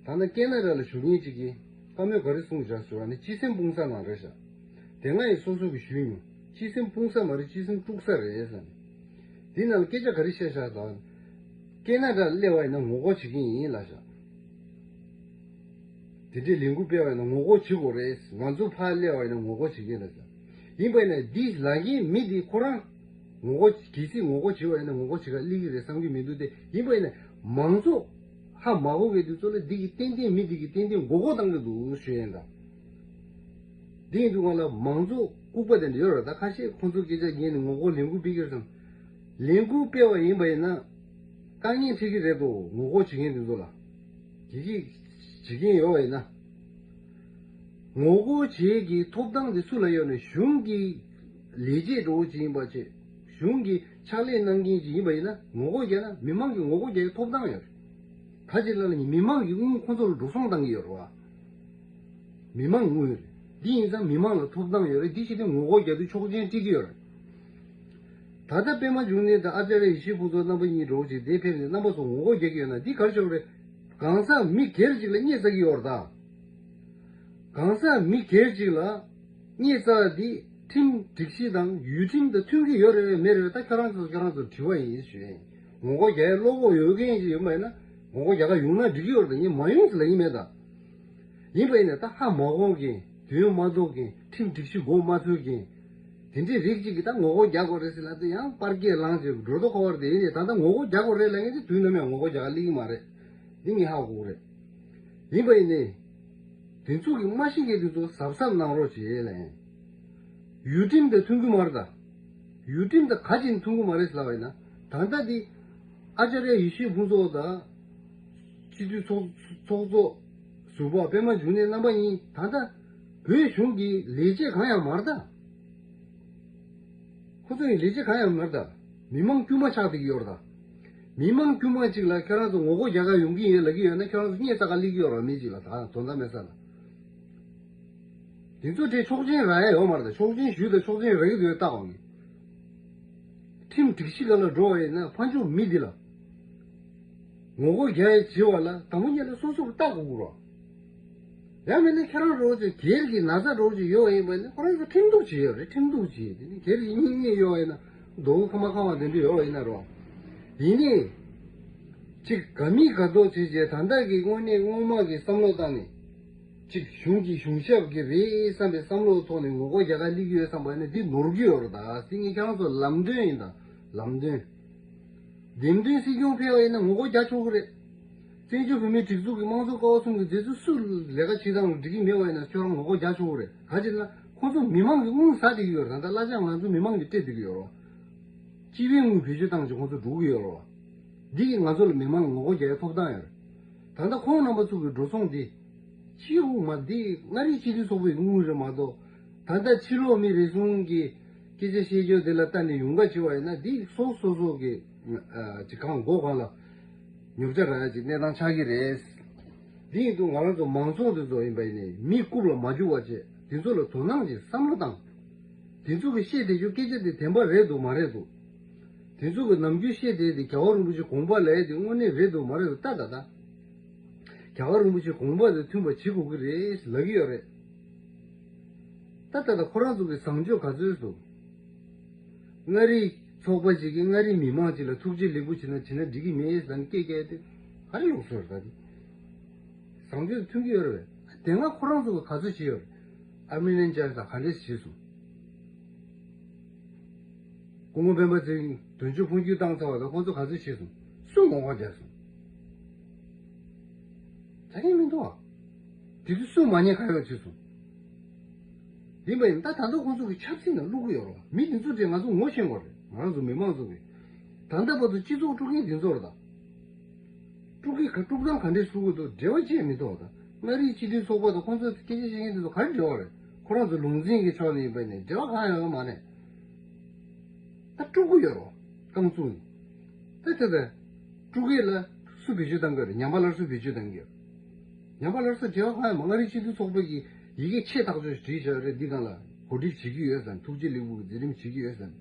ད་ནི་ཀེ་ན་ཌ་ལ་བཞུགས་མཁན་ཅིག་གིས་བཀའ་མོལ་ག་རེ་གསུངས་བཞག་ཟེར་བ་ནི་སྤྱི་སེམས་སྤུངས་ས་ནང་རེད་ཤག་དེ་སྔ་ཡི་སོ་སོ་གིས་ཞུས་མྱོང་། སྤྱི་སེམས་སྤུངས་ས་མ་རེད། སྤྱི་སེམས་དཀྲུགས་ས་རེད་ཟེར་ནས། འདི་ནང་ལ་སྐད་ཆ་ག་རེ་བཤད་ཤག་ད། ཀེ་ན་ཌ་ལ་སླེབས་པ་ཡིན་ན་ངོ་རྒོལ་བྱེད་ཀྱི་ཡིན་ལབ་ཤག་དེ་འདྲའི་ལས་འགུལ་སྤེལ་བ་ཡིན་ན་ངོ་རྒོལ་བྱེད་དགོས་རེད། ང་ཚོ་ཕར་སླེབས་པ་ཡིན་ན་ངོ་རྒོལ་བྱེད་ཀྱི་ཡིན་ལབ་ཤག་ཡིན་པ་ཡིན་ན་འདི་ལབ་མཁན་མི་འདི་ཁོ་རང་ངོ་རྒོལ་གལ་སྲིད་ངོ་རྒོལ་བྱེད་པ་ཡིན་ན་ངོ་རྒོལ་བྱེད་ག་སླེབས་ཀྱི་རེད་བསམ་གྱི་མི་འདུག་སྟེ། ཡིན་པ་ཡིན་ན་མང་ཚོགས་ཧ་མ་གོ་མཁན་འདི་ཚོ་ལ་འདི་གི་ཏན་ཏན་མི་འདི་གི་ཏན་ཏན་མགོ་སྐོར་བཏང་གི་འདུག་ཞུ་ཡིན་ད། འདི་ཡིན་དུས་གང་ལ་མང་ཚོགས་ལྐུགས་པ་དེ་འདྲ་ཡོད་རེད། ད་ཁ་ཤས་ཁོང་ཚོ་སྐད་ཆ་ཉན་ནས་ངོ་རྒོལ་ལས་འགུལ་སྤེལ་གྱི་རེད་བསམ། ལས་འགུལ་སྤེལ་བ་ཡིན་པ་ཡིན་ན། དཀའ་ངལ་འཕྲད་ཀྱི་རེད་དོ། ངོ་རྒོལ་བྱེད་མཁན་དེ་ཚོ་ལ། དེ་གི་བྱེད་མཁན་ཡོད་པ་ཡིན་ན། ངོ་རྒོལ་བྱེད་ཀྱི་ཐོབ་ཐང་དེ་སུ་ལ་ཡོད་ན། གཞུང་གི་ལས་བྱེད་འདྲ་བོ་ཅིག་ཡིན་པ་བྱས། གཞུང་གི་ཕྱག་ལས་གནང་མཁན་ཅིག་ཡིན་པ་ཡིན་ན། ངོ་རྒོལ་རྒྱག་ན་མི་མང་གིས་ངོ་རྒོལ་རྒྱག་ཡའི་ཐོབ་ཐང་ཡོད་རེད། ད་ཅིག་ལ་ལ་ནི་མི་མང་གིས་དངུལ་ཁོ་ཚོ་ལ་འགྲོ་སོང་བཏང་གི་ཡོད་རེད་བ། མི་མང་དངུལ་རེད། འདི་ཡིན་ཙང་མི་མང་ལ་ཐོབ་ཐང་ཡོད་རེད། འདི་ཞིག་ནི་ངོ་རྒོལ་རྒྱག་དུས་ཆོག་མཆན་སྤྲད་ཀྱི་ཡོད་རེད། ད་ལྟ་པད་མ་འབྱུང་གནས་དང་ཨ་ཙརྱ་ཡེ་ཤེས་ཕུན་ཚོགས་རྣམ་པ་གཉིས་འདྲ་བོ་ཅིག་འདིར་ཕེབས་ནས་རྣམ་པ་ཚོ་ངོ་རྒོལ་རྒྱག་གི་ཡོད་ན། འདི་ག་རེ་བྱེད་དགོས་རེད། གང་ཟག་མི་སྒེར་ཅིག་ལ་བརྙས་བཅག་གི་ཡོད་རེད་ད། གང་ཟག་མི་སྒེར་ཅིག་ལ་བརྙས་བཅག་འདི་ཁྲིམས་སྒྲིག་གཞི་དང་ཡུལ་ཁྲིམས་དང་མཐུན་གྱི་ཡོད་རེད་མེད་རེད། ད་ཁྱོད་རང་ཚོ་ཁྱོད་རང་ཚོར་དྲི་བ་ཡིན་ཞུ་ཡིན། ངོ་རྒོལ་རྒྱག་ཡའི་བློ་ཁོག་ཡོད་མཁན་ཅིག་ཡོད་པ་ཡིན་ན། ངོ་རྒོལ་རྒྱག་ག་ཡོང་ན་འགྲིག་གི་ཡོད་རེད་ད། ངས་མ་ཡོང་ཟེར་ལབ་ཀྱི་མེད་ད། ཡིན་པ་ཡིན་ན་ད་ཧ་མ་གོ་མཁན། དོན་མ་རྟོགས་མཁན། ཁྲིམས་སྒྲིག་གཞི་མགོ་མ་ཚོས་མཁན། དེ་འདྲའི་རིགས་གཅིག་གིས་ད་ངོ་རྒོལ་རྒྱག་དགོས་རེད་ཟེར་ལབ་དུས་ཡང་པར་སྐད་ལངས་བྱས་འགྲོ་ལྡོག་ཁ་བར་དེ་ཡིན་ནས། ད་ལྟ་ངོ་རྒོལ་རྒྱག་དགོས་རེད་ལབ་མཁན་དེ་དུས་ནམ་ཡང་ངོ་རྒོལ་རྒྱག་ག་སླེབས་ཀྱི་མ་རེད། འདི་ངས་ཧ་གོ་གི་རེད། ཡིན་པ་ཡིན་ནས། དེ་ཚོ་གི་མ་ཤེས་མཁན་དེ་ཚོ་གཟབ་གཟབ་གནང་རོགས་བྱེད་ལབ་ཡིན། ཡུལ་ཁྲིམས་དང་མཐུན་གྱི་མ་རེད་ད། ཡུལ་ཁྲིམས་དང་ག་ཅིག་མཐུན་གྱི་མ་རེད་ལབ་པ་ཡིན་ན། ད་ལྟ་འདི་ཨ་ཙརྱ་ཡེ་ཤེས་ཕུན་ཚོགས་དང་། སྤྱི་འཐུས་ཚོགས་ཚོགས་གཙོ་ཟུར་པ་པད་མ་འབྱུང་གནས་རྣམ་པ་གཉིས་ད་ལྟ་བོད་གཞུང་གི་ལས་བྱེད་གང་ཡང་མ་རེད་ད། ཁོ་ཚོ་ཡི་ལས་བྱེད་གང་ཡང་མ་རེད་ད། མི་མང་དཀྱུས་མ་ཆགས་བསྡད་ཀྱི་ཡོད་རེད་ད། མི་མང་དཀྱུས་མ་གཅིག་ལ་ཁྱོད་རང་ཚོ་ངོ་རྒོལ་རྒྱག་ག་ཡོང་གི་ཡིན་ལབ་ཀྱི་ཡོད་ན། ཁྱོད་རང་ཚོ་བརྙས་བཅག་ག་སླེབས་ཀྱི་ཡོད་རེད་བ། མི་གཅིག་ལ་ད་དོན་དག་མེད་ས་ལ། དེ་ཚོ་དེ་ཆོག་མཆན་རག་ཡ་ཡོད་མ་རེད་ད། ཆོག་མཆན་ཞུས་དང་ཆོག་མཆན་རག་གི་འདུག་ཡ་བལྟ་དགོས་ངེས། ཁྲིམས་སྒྲིག་གཞི་སྒང་ལ་འགྲོ་བ་ཡིན་ན་ཕར་ཕྱོགས་མི་འདི་ལ་ངོ་རྒོལ་རྒྱག་ཡ་བྱེད་པ་ལ་དང་པོ་ཉིད་ལ་སོ་སོར་བལྟ་དགོས་ཀྱི་རེད། ཡང་མིན་ན་ཁྱེད་རང་རོགས་ཀྱི་སྒེར་གྱི་ན་ཚ་རོགས་ཀྱི་ཡོད་པ་ཡིན་པ་ནི། ཁོ་རང་ཚོ་ཁྲིམས་གཏུག་བྱེད་ཡོད་རེད། ཁྲིམས་གཏུག་བྱེད། དེ་ནི་སྒེར་གྱི་སྙིང་ཉེ་ཡོད་པ་ཡིན་ན། མདོག་ཁ་མ་ཁ་བ་དེ་འདྲ་ཡོད་པ་ཡིན་ན་རོགས། ཡིན་ནའི། ཅིག་ག་མི་ག་མདོག་བྱེད་བྱས། ད་ལྟ་གི་དངོས་གནས་སྔོན་མ་གི་བསམ་བློ་བཏང་ནས། ཅིག་གཞུང་གི་གཞུང་ཞབས་ཀྱི་རེད་བསམ་པའི་བསམ་བློ་ཐོག་ནས་ངོ་རྒོལ་རྒྱག་ག་སླེབས་ཀྱི་ཡོད་བསམ་པ་ཡིན་ན། འདི་ནོར་གྱི་ཡོད་རེད་ད། སྲིད་ངེས་ཁྱེད་རང་ཚོ་ལམ་སྟོན་ཡིན་ད། ལམ་སྟོན། འདེམས་ཐོན་སྲིད་སྐྱོང་ཕེབས་པ་ཡིན་ན་ངོ་རྒོལ་རྒྱག་ཆོག་གི་རེད། བཙན་བྱོལ་བོད་མིའི་སྒྲིག་འཛུགས་ཀྱི་དམངས་གཙོ་ཀ་བ་གསུམ་གྱི་མཛད་གཙོ་སུ་ལས་ཀ་བྱེད་སྟངས་འགྲིག་གི་མེད་པ་ཡིན་ན། ཁྱོད་རང་ངོ་རྒོལ་རྒྱག་ཆོག་གི་རེད། ག་ཅི་ལབ་ན་ཁོང་ཚོ་མི་མང་གི་དངུལ་ཟ་བསྡད་ཀྱི་ཡོད་རེད། ད་ལྟ་གླ་ཆ་ང་ཚོ་མི་མང་གིས་སྤྲད་བསྡད་ཀྱི་ཡོད་རེད་བ། སྤྱི་པའི་དངུལ་བེད་སྤྱོད་བཏང་བྱས་ཁོང་ཚོ་འགྲོ་གི་ཡོད་རེད་བ། འདི་གིས་ང་ཚོ་ལ་མི་མང་ལ་ངོ་རྒོལ་རྒྱག་ཡའི་ཐོབ་ཐང་ཡོད་རེད། ད་ལྟ་ཁོང་རྣམ་པ་ཚོ་གི་འགྲོ་སོང་འདི། སྤྱི་འོག་མ་འདི་མངའ་རིས་སྤྱི་མཐུན་ཚོགས་པའི་དངུལ་རེད་མ་གཏོགས། ད་ལྟ་ཕྱི་ལོགས་མི་རེ་ཟུང་གིས་སྐད་ཆ་བཤད་རྒྱུ་དེ་ལ་ལྟ་ནས་ཡོང་ག་བྱེད་པ་ཡིན་ན། འདི་སོ་སོ་སོ་གི་ཨ་ཅིག་གང་མགོ་གང་ལ་ཉོབ་ཆ་རག་ཡ་ཅིག་གནས་སྟངས་ཆགས་ཀྱི་རེད། འདི་ཡིན་དུས་ང་རང་ཚོ་མང་ཚོགས་དེ་ཚོ་ཡིན་པ་ཡིན་ནའི་མི་རྐུབ་ལ་མ་རྒྱུག་པ་བྱས། དེ་ཚོ་ལ་དོ་སྣང་ཅིག་བསམ་བློ་བཏང་། དེ་ཚོ་གི་བཤད་བསྡད་རྒྱུ་སྐད་ཆ་དེ་བདེན་པ་རེད་འདུག་མ་རེད་འདུག་དེ་ཚོ་གི་ནམ་རྒྱུན་བཤད་བསྡད་དེ་རྒྱལ་བ་རིན་པོ་ཆེ་དགོངས་པ་ལབ་ཡ་དེ་དངོས་གནས་རེད་འདུག་མ་རེད་འདུག་ལྟ་ད་ད། རྒྱལ་བ་རིན་པོ་ཆེ་དགོངས་པ་དང་མཐུན་པ་བྱེད་དགོས་ཀྱི་རེད་ལབ་ཀྱི་ཡོད་རེད། ད་ལྟ་ད་ཁོ་རང་ཚོ་གི་བཟང་སྤྱོད་ག་ཚོད་འདུག་མངའ་རིས་ཚོགས་པ་ཅིག་གིས་མངའ་རིས་མི་མང་ཅིག་ལ་ཐུགས་རྗེ་ལེགས་འབུལ་བྱེད་ན་བྱེད་ན་འགྲིག་གི་མེད་ཟེར་ནས་སྐད་རྒྱག་ཡ་དེ་ག་རེ་ལུགས་སྲོལ་རེད་ད། དེ་བཟང་སྤྱོད་མཐུན་གྱི་ཡོད་རེད་པས། དེ་སྔ་ཁོ་རང་ཚོ་གིས་ག་ཚོད་བྱས་ཡོད་རེད། ཨར་མི་ནན་ཅཱར་ཇི་དང་ག་འདྲས་བྱས་སོང་། སྐུ་ངོ་སྤེན་པ་ཚེ་རིང་དོན་གཅོད་འཕོ་འགྱུར་བཏང་ཚར་བ་དང་ཁོང་ཚོ་ག་ཚོད་བྱས་སོང་། སུས་ངོ་རྒོལ་རྒྱག་སོང་། ཆ་རྐྱེན་མི་འདུག་ཨ། དེ་དུས་སུས་མ་ཉེས་ཁ་གཡོག་བྱས་སོང་། ཡིན་པ་ཡིན་ད་ད་དུང་ཁོང་ཚོ་གི་ཆབ་སྲིད་ནང་བླུག་གི་ཡོད་རེད་བ། མི་དེ་ཚོ་དེ་ང་ཚོ་ངོ་ཤེས་དགོས་རེད། ང་རང་ཚོ་མི་མང་ཚོ་གི། ད་ལྟ་བར་དུ་སྤྱི་ཚོགས་དཀྲུག་མཁན་དེ་ཚོ་རེད་ད། དཀྲུག་གི་ག་དཀྲུག་སྟངས་ག་འདྲས་དཀྲུག་གི་འདུག་འབྲེལ་བ་ཅི་ཡང་མི་འདུག་ད། མངའ་རིས་སྤྱི་མཐུན་ཚོགས་པ་དང་ཁོང་ཚོ་སྐད་ཆ་བཤད་མཁན་དེ་ཚོ་ག་རེ་འབྲེལ་བ་རེད། ཁོ་རང་ཚོ་ལུང་འཛིན་གྱི་ཕྱོགས་ནས་ཡིན་པ་ནས་འབྲེལ་བ་གང་ཡང་ཡོད་མ་རེད། ད་དཀྲུག་གི་ཡོད་རོ། རྐང་བཙུགས་ནས། ད་དེ་ལྟར་དཀྲུག་གི་ལ་སུ་བེད་སྤྱོད་བཏང་གི་ཡོད་རེད། ཉམས་པ་སླར་གསོ་བེད་སྤྱོད་བཏང་གི་ཡོད། ཉམས་པ་སླར་གསོ་འབྲེལ་བ་གང་ཡང་མ། མངའ་རིས་སྤྱི་མཐུན་ཚོགས་པ་གིས་ཡི་གེ་ཆེ་ཐག་ཆོད་བྲིས་བཞག་ཡོད་རེད། འདི་སྒང་ལ་གོ་སྒྲིག་བྱེད་ཀྱི་ཡོད་ཟེར། ཐུགས་རྗེ་ལེགས་འབུལ་གྱི་མཛད་རིམ་བྱེད་ཀྱི་ཡོད་ཟེར།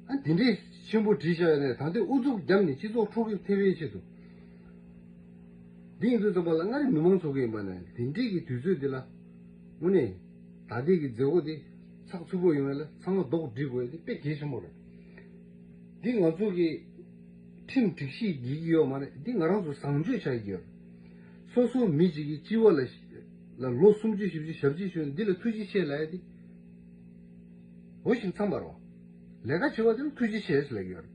ཨ་དེ་འདྲའི་ཆེན་པོ་བྲིས་བཞག་ཡོད་ནས་ད་ལྟའི་ཨུ་ཚུགས་བརྒྱབ་ནས་སྤྱི་ཚོགས་འཁྲུག་གི་ཐེབས་པའི་ཆེད་དུ། འདི་ཡིན་དུས་ཙམ་པ་ལ་མངའ་རིས་མི་མང་ཚོགས་ཀྱི་ཡིན་པ་ནས་དེ་འདྲའི་གི་དུས་ཚོད་འདི་ལ། དངོས་གནས་ད་ལྟའི་གི་མཛད་སྒོ་འདི་ཚགས་ཚུད་པོ་ཡོང་ཡ་ལ་ཚང་མ་རྡོག་སྒྲིལ་དགོས་ཡ་འདི་དཔེ་གལ་ཆེན་པོ་རེད། འདི་ང་ཚོ་གི་ཁྲིམས་སྒྲིག་གཞི་འགལ་གྱི་ཡོད་མ་རེད། འདི་ང་རང་ཚོ་བཟང་སྤྱོད་བྱ་གི་ཡོད་རེད། སོ་སོ་མི་གཅིག་གིས་སྤྱི་བ་ལ་ལ་ལོ་སུམ་ཅུ་བཞི་བཅུ་ཞེ་གཅིག་བཞུགས་ནས་འདི་ལ་ཐུགས་རྗེ་ཆེ་ལབ་ཡ་འདི། འོ་ཞིག་མཚམས་པར་བ། ལས་ཀ་བྱེད་པ་དེ་ལ་ཐུགས་རྗེ་ཆེ་ཟེར་ལབ་ཀྱི་ཡོད་རེད།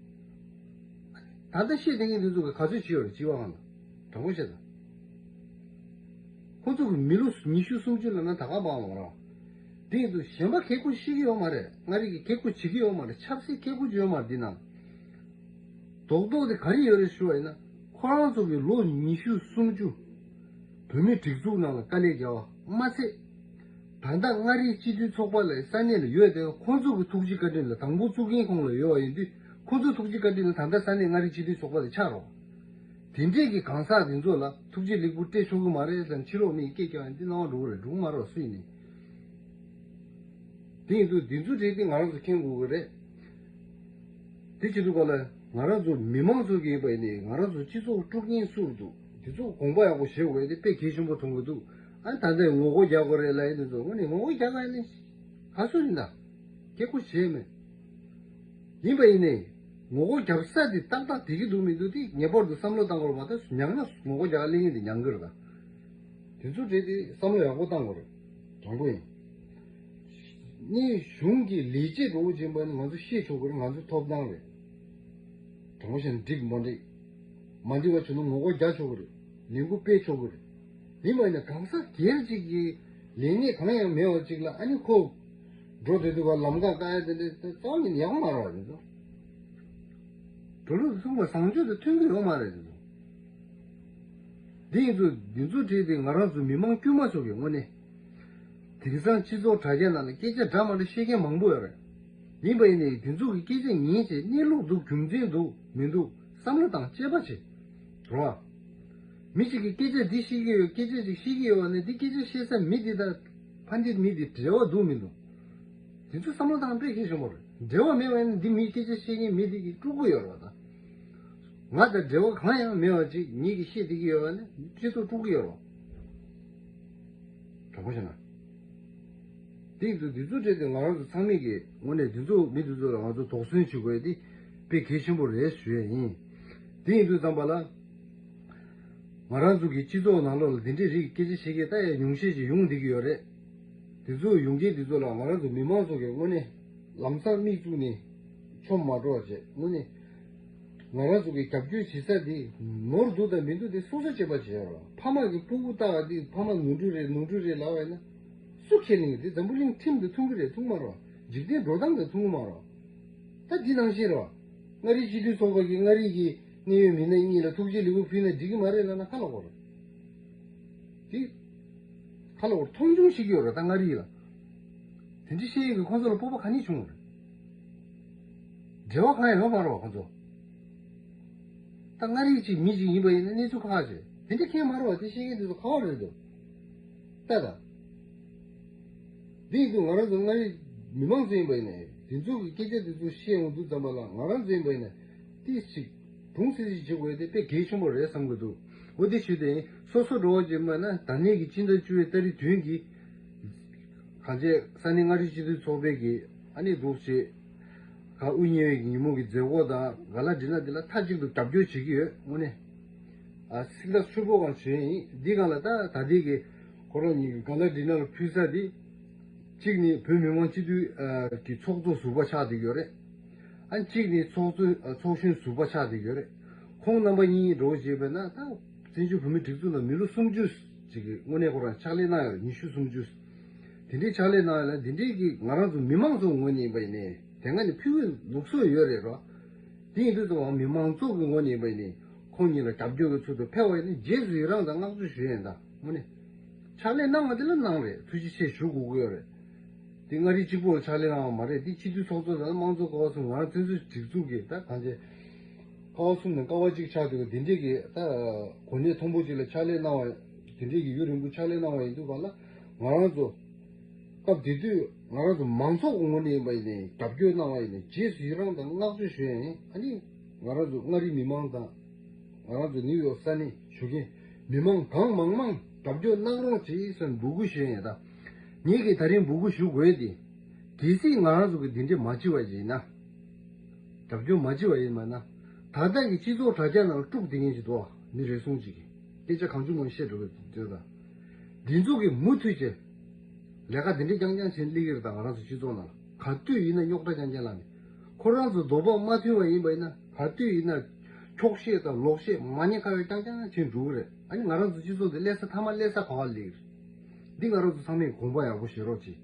ད་ལྟ་བཤད་བསྡད་མཁན་འདི་ཚོ་གིས་ག་ཚོད་བྱས་ཡོད་རེད། སྤྱི་བ་ཁང་ལ། དྲང་པོ་བཤད་ད། ཁོ་ཚོ་གི་མི་ལོ་ཉི་ཤུ་སུམ་ཅུ་ལབ་ན་ད་ག་པང་ལ་ར། དེ་ཡིན་དུས་གཞན་པ་ཁེ་ཁུར་ཤེས་ཀྱི་ཡོད་མ་རེད། མངའ་རིས་ཀྱི་ཁེ་ཁུར་བྱེད་ཀྱི་ཡོད་མ་རེད། ཆབ་སྲིད་ཁེ་ཁུར་ཡོད་མ་རེད་འདི་ནང་། རྡོག་རྡོག་དེ་ག་རེ་ཡོད་རེད་ཞུ་བ་ཡིན་ན། ཁོ་རང་ཚོ་གི་ལོ་ཉི་ཤུ་སུམ་ཅུ་བོད་མི་སྒྲིག་འཛུགས་ནང་ལ་དཀའ་ལས་བརྒྱབ་པ་མ་ཚད། ད་ལྟ་མངའ་རིས་སྤྱི་འཐུས་ཚོགས་པ་ལ་ས་གནས་ལ་ཡོད་དེ། ཁོ་ཚོ་གི་ཐུགས་རྗེ་བཀའ་དྲིན་ལ་དང་པོ་བཙུགས་མཁན་ཁོང་ལ་ཡོད་པ་ཡིན་དུས། ཁོ་ཚོ་ཐུགས་རྗེ་བཀའ་དྲིན་ལ་ད་ལྟ་ས་གནས་མངའ་རིས་སྤྱི་འཐུས་ཚོགས་པ་དེ་ཆགས་རོགས། དེ་འདྲས་ཀྱི་གང་ཟག་དེ་ཚོ་ལ་ཐུགས་རྗེ་ལེགས་འབུལ་སྤྲད་ཆོག་གི་མ་རེད་ཟེར་ཕྱི་ལོགས་མི་སྐད་རྒྱག་ཡ་འདི་སྣང་བ་འགྲོ་གི་རེད། འགྲོ་གི་མ་རེད་བ། སུ་ཡིན་ནའི། དེ་ཡིན་དུས་འདི་ཚོ་གྲས་དེ་ང་རང་ཚོ་མཁྱེན་དགོས་ཀྱི་རེད། དེ་བྱེད་དུས་ག་ལ་ང་རང་ཚོ་མི་མང་ཚོ་གི་ཡིན་པ་ཡིན་ནའི། ང་རང་ཚོ་སྤྱི་ཚོགས་དཀྲུག་མཁན་སུ་རུ་འདུག་དེ་ཚོ་དགོངས་པ་ཡག་པོ་བཞེས་དགོས་ཡ་དེ་དཔེ་གལ་ཆེན་པོ་མཐོང་གི་འདུག་ཨ་ད་ལྟ་ངོ་རྒོལ་རྒྱག་དགོས་རེད་ལབ་ཡ་དེ་ཚོ་དངོས་གནས་ངོ་རྒོལ་རྒྱག་ག་ཡིན་ནའི་ག་སུ་ཡིན་ད། སྐད་ཁུར་བཞེས་མེད། ཡིན་པ་ཡིན་ནའི། ངོ་རྒོལ་རྒྱབ་ས་དེ་ཏག་ཏག་དེ་གི་འདུག་མི་འདུག་དེ་ངེས་པར་དུ་བསམ་བློ་བཏང་དགོས་རེད་པ། ད་མྱངས་ན་ངོ་རྒོལ་རྒྱག་ག་སླེབས་མཁན་དེ་མྱངས་གི་རེད་ད། དེ་ཚོ་གྲས་དེ་བསམ་བློ་ཡག་པོ་བཏང་དགོས་རེད། དྲང་པོ་ཡིན། ནི་གཞུང་གི་ལས་བྱེད་འགྲོ་བོ་ཅན་པ་ནི་ང་ཚོ་ཤེས་ཆོག་གི་རེད། ང་ཚོའི་ཐོབ་ཐང་རེད། དྲང་པོ་བཤད་ན་འགྲིག་མ་འགྲིག་མ་འགྲིག་པ་བྱུང་ན་ངོ་རྒོལ་རྒྱག་ཆོག་གི་རེད། ལས་འགུལ་སྤེལ་ཆོག་གི་རེད། ཡིན་པ་ཡིན་ན་གང་ཟག་སྒེར་གཅིག་གི་ལས་གནས་གང་ཡང་མེད་པ་གཅིག་ལ་ཨ་ནི་ཁོ་འགྲོ་སྡོད་དུས་བར་ལམ་ཁ་བཀག་ཡ་དེ་འདྲ་རྩ་བ་ཉིད་ནས་ཡག་པོ་མ་རེད་པ། དེ་ཚོ་འགྲོ་ལུགས་གསུངས་པ་བཟང་སྤྱོད་དང་མཐུན་གྱི་ཡོད་མ་རེད། དེ་ཚོ། འདི་ཡིན་ཚུལ་འདི་ཚོ་བྲིས་ཏེ་ང་རང་ཚོ་མི་མང་དཀྱུས་མ་ཚོ་གི་དངོས་གནས། དེང་སང་སྤྱི་ཚོགས་དྲ་རྒྱ་ནང་ལ་སྐད་ཆ་འདྲ་མ་འདྲ་བཤད་མཁན་མང་པོ་ཡོད་རེད། ཡིན་པ་ཡིན་ནའི་དེ་ཚོ་གི་སྐད་ཆ་ཉན་བྱས་གནས་ལུགས་འདུག་རྒྱུ་མཚན་འདུག་མི་འདུག་བསམ་བློ་བཏང་དཔྱད་པ་བྱེད། རོ། མི་གཅིག་གིས་སྐད་ཆ་འདི་བཤད་ཀྱི་ཡོད། སྐད་ཆ་ཅིག་བཤད་ཀྱི་ཡོད་པ་ནི། འདི་སྐད་ཆ་བཤད་ས་མི་འདི་དང་ཕ་འདི་མི་འདི་འབྲེལ་བ་འདུག་མི་འདུག་དེ་ཚོ་བསམ་བློ་བཏང་དཔེ་གལ་ཆེན་པོ་རེད། འབྲེལ་བ་མེད་པ་ཡིན་ན་འདི་མི་སྐད་ཆ་བཤད་མཁན་མི་འདི་གིས་དཀྲུག་གི་ཡོད་རེད་པ། ད་ང་དང་འབྲེལ་བ་གང་ཡང་མེད་པ་ཅིག་ངེད་ཀྱིས་བཤད་བསྡད་ཀྱི་ཡོད་པ་ནི་སྤྱི་ཚོགས་དཀྲུག་གི་ཡོད་རེད་པ། དྲང་པོ་བཤད་ན། དེ་ཡིན་དུས་འདི་ཚོ་གྲས་དེ་ང་རང་ཚོ་ཚང་མས་ཀྱི་དངོས་གནས་འདི་ཚོ་མི་འདི་ཚོ་ལ་ང་ཚོ་དོགས་ཟོན་བྱེད་དགོས་ཡ་དེ་དཔེ་གལ་ཆེན་པོ་རེད་ཞུ་ཡ་ཡིན། དེ་ཡིན་དུས་ཙམ་པ་ལ། ང་རང་ཚོ་གི་སྤྱི་ཚོགས་ནང་ལོགས་ལ་འདི་འདྲའི་རིགས་སྐད་ཆ་བཤད་མཁན་ད་ཡ་ཉུང་ཤས་ཤིག་ཡོང་བསྡད་ཀྱི་ཡོད་རེད། དེ་ཚོ་ཡོང་མཁན་དེ་ཚོ་ལ་ང་རང་ཚོ་མི་མང་ཚོ་གི་དངོས་གནས་ལམ་སང་མིག་བཙུགས་ནས་ཆོ་མ་འགྲོ་བ་བྱས། དངོས་གནས་ང་རང་ཚོ་གི་རྒྱབ་སྐྱོར་བྱེད་ས་དེ་ནོར་འདུག་དང་མི་འདུག་དེ་སོ་སོ་དཔྱད་པ་བྱེད་ཡ་རོགས། ཕ་མ་གི་ཕྲུ་གུ་ལྟ་བ་དེ་ཕ་མ་ནོར་འཁྲུལ་རེད་ནོར་འཁྲུལ་རེད་ལབ་པ་ཡིན་ན། སུ་ཁས་ལེན་གི། དེ་འཛམ་བུ་གླིང་ཁྲིམས་དང་མཐུན་གི་རེད་མཐུན་མ་རེད་པ། འཇིག་རྟེན་འགྲོ་སྟངས་དང་མཐུན་གི་མ་རེད་པ། ད་འདི་ནང་བཞིན་རེད་པ། མངའ་རིས་སྤྱི་འཐུས་ཚོགས་པ་གིས་མངའ་རིས་ཀྱི་གནད་ཡོད་མི་སྣ་གཉིས་ལ་ཐུགས་རྗེ་ལེགས་འབུལ་ཕུལ་ན་འགྲིག་གི་མ་རེད་ལབ་ན་ཁ་ལོག་པ་རེད། འདི་ཁ་ལོག་པ་རེད། མཐོང་ཆུང་བྱེད་ཀྱི་ཡོད་རེད་ད་མངའ་རིས་ལ། དེ་འདྲ་བཤད་ཡས་ཀྱི་ཁོང་ཚོ་ལ་སྤོབས་པ་ག་ནས་བྱུང་བ་རེད། འབྲེལ་བ་གང་ཡང་ཡོད་མ་རེད་པ་ཁོང་ཚོ། ད་མངའ་རིས་གཅིག་མི་གཅིག་ཡིན་པ་ཡིན་ན་གནས་ཚུལ་ཁག་ཁག་བྱེད། དེ་འདྲ་མཁྱེན་མ་རེད་པ། དེ་བཤད་མཁན་དེ་ཚོ་ག་པར་རེད་འདུག་ལྟ་དང་། འདི་ཡིན་དུས་ང་རང་ཚོ་མངའ་རིས་མི་མང་ཚོ་ཡིན་པ་ཡིན་ནའི་དེ་ཚོ་གི་སྐད་ཆ་དེ་ཚོ་བཤད་འོང་དུས་ཙམ་པ་ལ་ང་རང་ཚོ་ཡིན་པ་ཡིན་ན་ཏིས་ཅིག་གྲུང་སིག་སིག་བྱེད་དགོས་དེ་དཔེ་གལ་ཆེན་པོ་རེད་བསམ་གི་འདུག་འོ་དེ་ཞུས་ཏེ་སོ་སོ་འགྲོ་བ་ཅིག་ཡིན་པ་ན་ད་ནས་ཀྱི་སྤྱི་ཟླ་བཅུ་པའི་ཏ་རིག་བདུན་གྱི་གང་བྱས་ས་གནས་མངའ་རིས་སྤྱི་འཐུས་ཚོགས་པའི་གི་ཨ་ནི་འདུག་བྱེད། ག་དབུ་བརྙེས་པའི་ཉིན་མོ་གི་མཛད་སྒོ་དང་ག་ལ་འགྲིག་ན་དེ་ལ་མཐའ་གཅིག་ཏུ་རྒྱབ་སྐྱོར་བྱེད་ཀྱི་ཡོད་དངོས་གནས། ཨ་སིག་ལ་ཆུ་བོ་གང་བྱོན་ཡིན་འདི་གང་ལ་ད་ད་ལྟའི་གི་ཁོ་རང་གཉིས་ཀྱི་ག་ལ་འགྲིག་ན་ལ་ཕུལ་ས་དེ། གཅིག་ནི་བོད་མི་མང་སྤྱི་འཐུས་ཨ་གི་ཚོགས་གཙོ་ཟུར་པ་ཆགས་བསྡད་ཡོད་རེད། ཨ་གཅིག་ནི་ཚོགས་གཙོ་ཨ་ཚོགས་གཞོན་ཟུར་པ་ཆགས་བསྡད་ཡོད་རེད། ཁོང་རྣམ་པ་གཉིས་འགྲོ་བྱས་པས་ན་ད་བཙན་བྱོལ་བོད་མི་སྒྲིག་འཛུགས་ནང་མི་ལོ་སུམ་ཅུ་ཅིག་གི་དངོས་གནས་ཁོ་རང་ཕྱག་ལས་གནང་ཡོད་རེད། ཉི་ཤུ་སུམ་ཅུ། དེ་འདྲའི་ཕྱག་ལས་གནང་ཡ་ལ་འདི་འདྲའི་གི་ང་རང་ཚོ་མི་མང་ཚོ་ངོས་ནས་ཡིན་པ་ཡིན་ནའི་དེ་སྔ་ནས་ཕུལ་བའི་ལུགས་སྲོལ་ཡོད་རེད་རོ། དེ་ཡིན་དུས་ཙམ་པ་མི་མང་ཚོགས་ཀྱི་ངོས་ནས་ཡིན་པ་ཡིན་ནའི་ཁོང་གཉིས་ལ་རྒྱབ་སྐྱོར་གྱི་ཚུལ་དུ་ཕེབས་པ་ཡིན་ན་རྗེས་སུ་ཡི་རང་དང་བསྔགས་བརྗོད་ཞུ་ཡ་ཡིན་ད་དངོས་གནས། ཕྱག་ལས་གནང་བ་དེ་ལ་གནང་རེད། ཐུགས་རྗེ་ཆེ་ཞུ་དགོས་ཀྱི་ཡོད་རེད། དེ་མངའ་རིས་གཅིག་པོར་ཕྱག་ལས་གནང་བ་མ་རེད། དེ་སྤྱི་འཐུས་ཚོགས་གཙོ་དང་དམངས་གཙོ་ཀ་བ་གསུམ་ང་རང་བཙན་བཟུང་སྒྲིག་འཛུགས་ཀྱི་ད་གང་ཅི། ཀ་བ་གསུམ་ནས་ཀ་བ་གཅིག་ཆགས་འདུག་དེ་འདྲས་ཀྱི་ད་གོ་གནས་མཐོན་པོ་ཅིག་ལ་ཕྱག་ལས་གནང་བ་དེ་འདྲས་ཀྱི་ཡུན་རིང་པོ་ཕྱག་ལས་གནང་བ་ཡིན་དུས་གང་ལ་ང་རང་ཚོ་སྐབས་དེ་དུས་ང་རང་ཚོ་མང་ཚོགས་ཀྱི་ངོས་ནས་ཡིན་པ་ཡིན་ནའི་རྒྱབ་སྐྱོར་གནང་བ་ཡིན་ནའི་རྗེས་སུ་ཡི་རང་དང་བསྔགས་བརྗོད་ཞུ་ཡ་ཡིན། ཨ་ནི་ང་རང་ཚོ་མངའ་རིས་མི་མང་དང་ང་རང་ཚོ་ནིའུ་ཡོག་ས་གནས་བཞུགས་མཁན་མི་མང་གང་མང་མང་རྒྱབ་སྐྱོར་གནང་རོགས་བྱེད་ཟེར་འབོད་སྐུལ་ཞུ་ཡ་ཡིན། ད་ངེད་ཀྱིས་ད་རིང་འབོད་སྐུལ་ཞུ་དགོས་དེ་གལ་སྲིད་ང་རང་ཚོ་གི་འདི་འདྲས་མ་བྱེད་པ་ཡིན་ན། རྒྱབ་སྐྱོར་མ་བྱེད་པ་ཡིན་མ་ན། ད་ལྟ་གི་སྤྱི་ཚོགས་དྲ་རྒྱ་ནང་ལ་དཀྲུག་བསྡད་མཁན་ཞིག་འདུག་མི་རེ་ཟུང་ཅིག་གིས་སྐད་ཆ་གང་བྱུང་མང་བཤད་འགྲོ་གི་འདུག་ད་འདི་ཚོ་གིས་མུ་མཐུད་བྱས་ལས་ཀ་འདི་འདྲའི་རྐྱང་རྐྱང་བྱས་སླེབས་ཀྱི་རེད། ད་ང་རང་ཚོ་སྤྱི་ཚོགས་ནང་ལ་ག་དུས་ཡིན་ན་རྙོག་དྲ་རྐྱང་རྐྱང་ལངས་ནས་ཁོ་རང་ཚོ་འདོད་པ་མ་མཐུན་པ་ཡིན་པ་ཡིན་ན་ག་དུས་ཡིན་ན་འཁྱོག་བཤད་དང་ལོག་བཤད་མ་ཉེས་ཁ་གཡོགས་རྐྱང་རྐྱང་བྱས་འགྲོ་གི་རེད། ཨ་ནི་ང་རང་ཚོ་སྤྱི་ཚོགས་འདི་སླེབས་ས་མཐའ་མ་སླེབས་ས་ག་པར་སླེབས་ཀྱི་རེད། འདི་ང་རང་ཚོ་ཚང་མས་དགོངས་པ་ཡག་པོ་བཞེས་རོགས་གྱིས།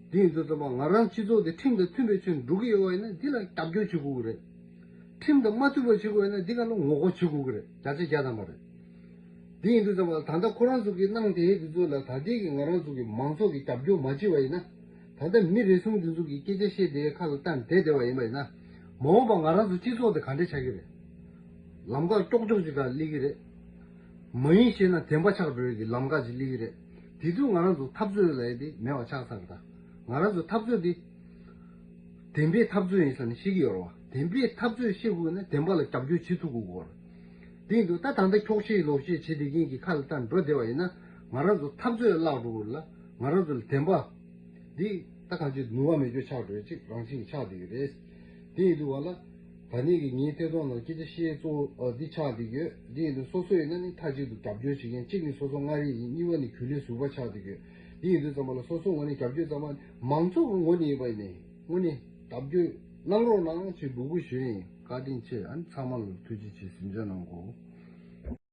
འདི་ཡིན་དུས་ཙམ་པ་ང་རང་སྤྱི་ཚོགས་འདི་ཁྲིམས་དང་མཐུན་པའི་ཆེད་འགྲོ་གི་ཡོད་པ་ཡིན་ན་འདི་ལ་རྒྱབ་སྐྱོར་བྱེད་དགོས་ཀྱི་རེད། ཁྲིམས་དང་མ་མཐུན་པ་བྱེད་དགོས་ན་འདི་ག་ལ་ངོ་རྒོལ་བྱེད་དགོས་ཀྱི་རེད། བརྒྱ་ཆ་བརྒྱ་ཐམ་པ་རེད། འདི་ཡིན་དུས་ཙམ་པ་ལ་ད་ལྟ་ཁོ་རང་ཚོ་གིས་གནང་དེ་དེ་ཚོ་ལ་ད་ལྟའི་གི་ང་རང་ཚོ་གི་མང་ཚོགས་ཀྱི་རྒྱབ་སྐྱོར་མ་བྱས་པ་ཡིན་ན། ད་ལྟ་མི་རེ་ཟུང་དེ་ཚོ་གིས་སྐད་ཆ་བཤད་དེ་ཁ་ལ་བཏང་བསྡད་བསྡད་པ་ཡིན་པ་ཡིན་ན། མ་འོངས་པ་ང་རང་ཚོ་སྤྱི་ཚོགས་དེ་ག་འདྲ་ཆགས་ཀྱི་རེད། ལམ་ཁ་ཀྱོག་ཀྱོག་ཅིག་ག་སླེབས་ཀྱི་རེད། མ་ཡིན་ཞེ་ན་བདེན་པ་ཆགས་འགྲོ་ཡི་གི་ལམ་ཁ་ཅིག་སླེབས་ཀྱི་རེད། དེ་དུས་ང་རང་ཚོ་འཐབ་རྩོད་ལབ་ཡ་དེ་མེད་པ་ཆགས་ཚར་རེད་ད། ང་རང་ཚོ་འཐབ་རྩོད་དེ་བདེན་པའི་འཐབ་རྩོད་ཡིན་ཟེར་ནས་བཤད་ཀྱི་ཡོད་རེད་བ། བདེན་པའི་འཐབ་རྩོད་བཤད་དགོས་ན་བདེན་པ་ལ་རྒྱབ་སྐྱོར་བྱེད་ཐུབ་དགོས་ཀྱི་ཡོད་རེད། དེ་ཡིན་དུས་ད་ད་ལྟ་འཁྱོག་བཤད་ལོག་བཤད་བྱེད་བསྡད་མཁན་གྱི་ཁ་ལ་ད་འགྲོ་བསྡད་པ་ཡིན་ན། ང་རང་ཚོ་འཐབ་རྩོད་བརླག་འགྲོ་གི་རེད་ལ། ང་རང་ཚོ་ལ་བདེན་པ་འདི་ད་གང་ཅི་ནུས་པ་མེད་རྒྱུ་ཆགས་འགྲོ་ཡ་གཅིག་རང་བཞིན་གྱིས་ཆགས་བསྡད་ཀྱི་རེད། དེ་ཡིན་དུས་བ་ལ། ད་ནས་ཀྱི་ངའི་ཐད་གཏོང་ནང་སྐད་ཆ་བཤད་གཙོ་བོ་འདི་ཆགས་བསྡད་ཀྱི་ཡོད། དེ་ཡིན་དུས་སོ་སོ་ཡིན་ན་ནི་མཐའ་གཅིག་ཏུ་རྒྱབ་སྐྱོར་བྱེད་མཁན་གཅིག་ནི་སོ་སོ་མངའ་རིས་ཡིན། གཉིས་པ་ནི་གུས་ལུས་ཟུར་པ་ཆགས་བསྡད་ཀྱི་ཡོད། དེ་ཡིན་དུས་ཙམ་པ་ལ་སོ་སོ་ངོས་ནས་རྒྱབ་སྐྱོར་ཙམ་པ་མང་ཚོགས་ཀྱི་ངོས་ནས་ཡིན་པ་ཡིན་ནའི་དངོས་གནས་རྒྱབ་སྐྱོར་གནང་རོགས་གནང་ཞེས་འབོད་སྐུལ་ཞུ་ཡ་ཡིན། བཀའ་དྲིན་ཆེ། ཨ་ནི་ཚང་མ་ལ་ཐུགས་རྗེ་ཆེ། གཟིམ་འཇག་གནང་གོ།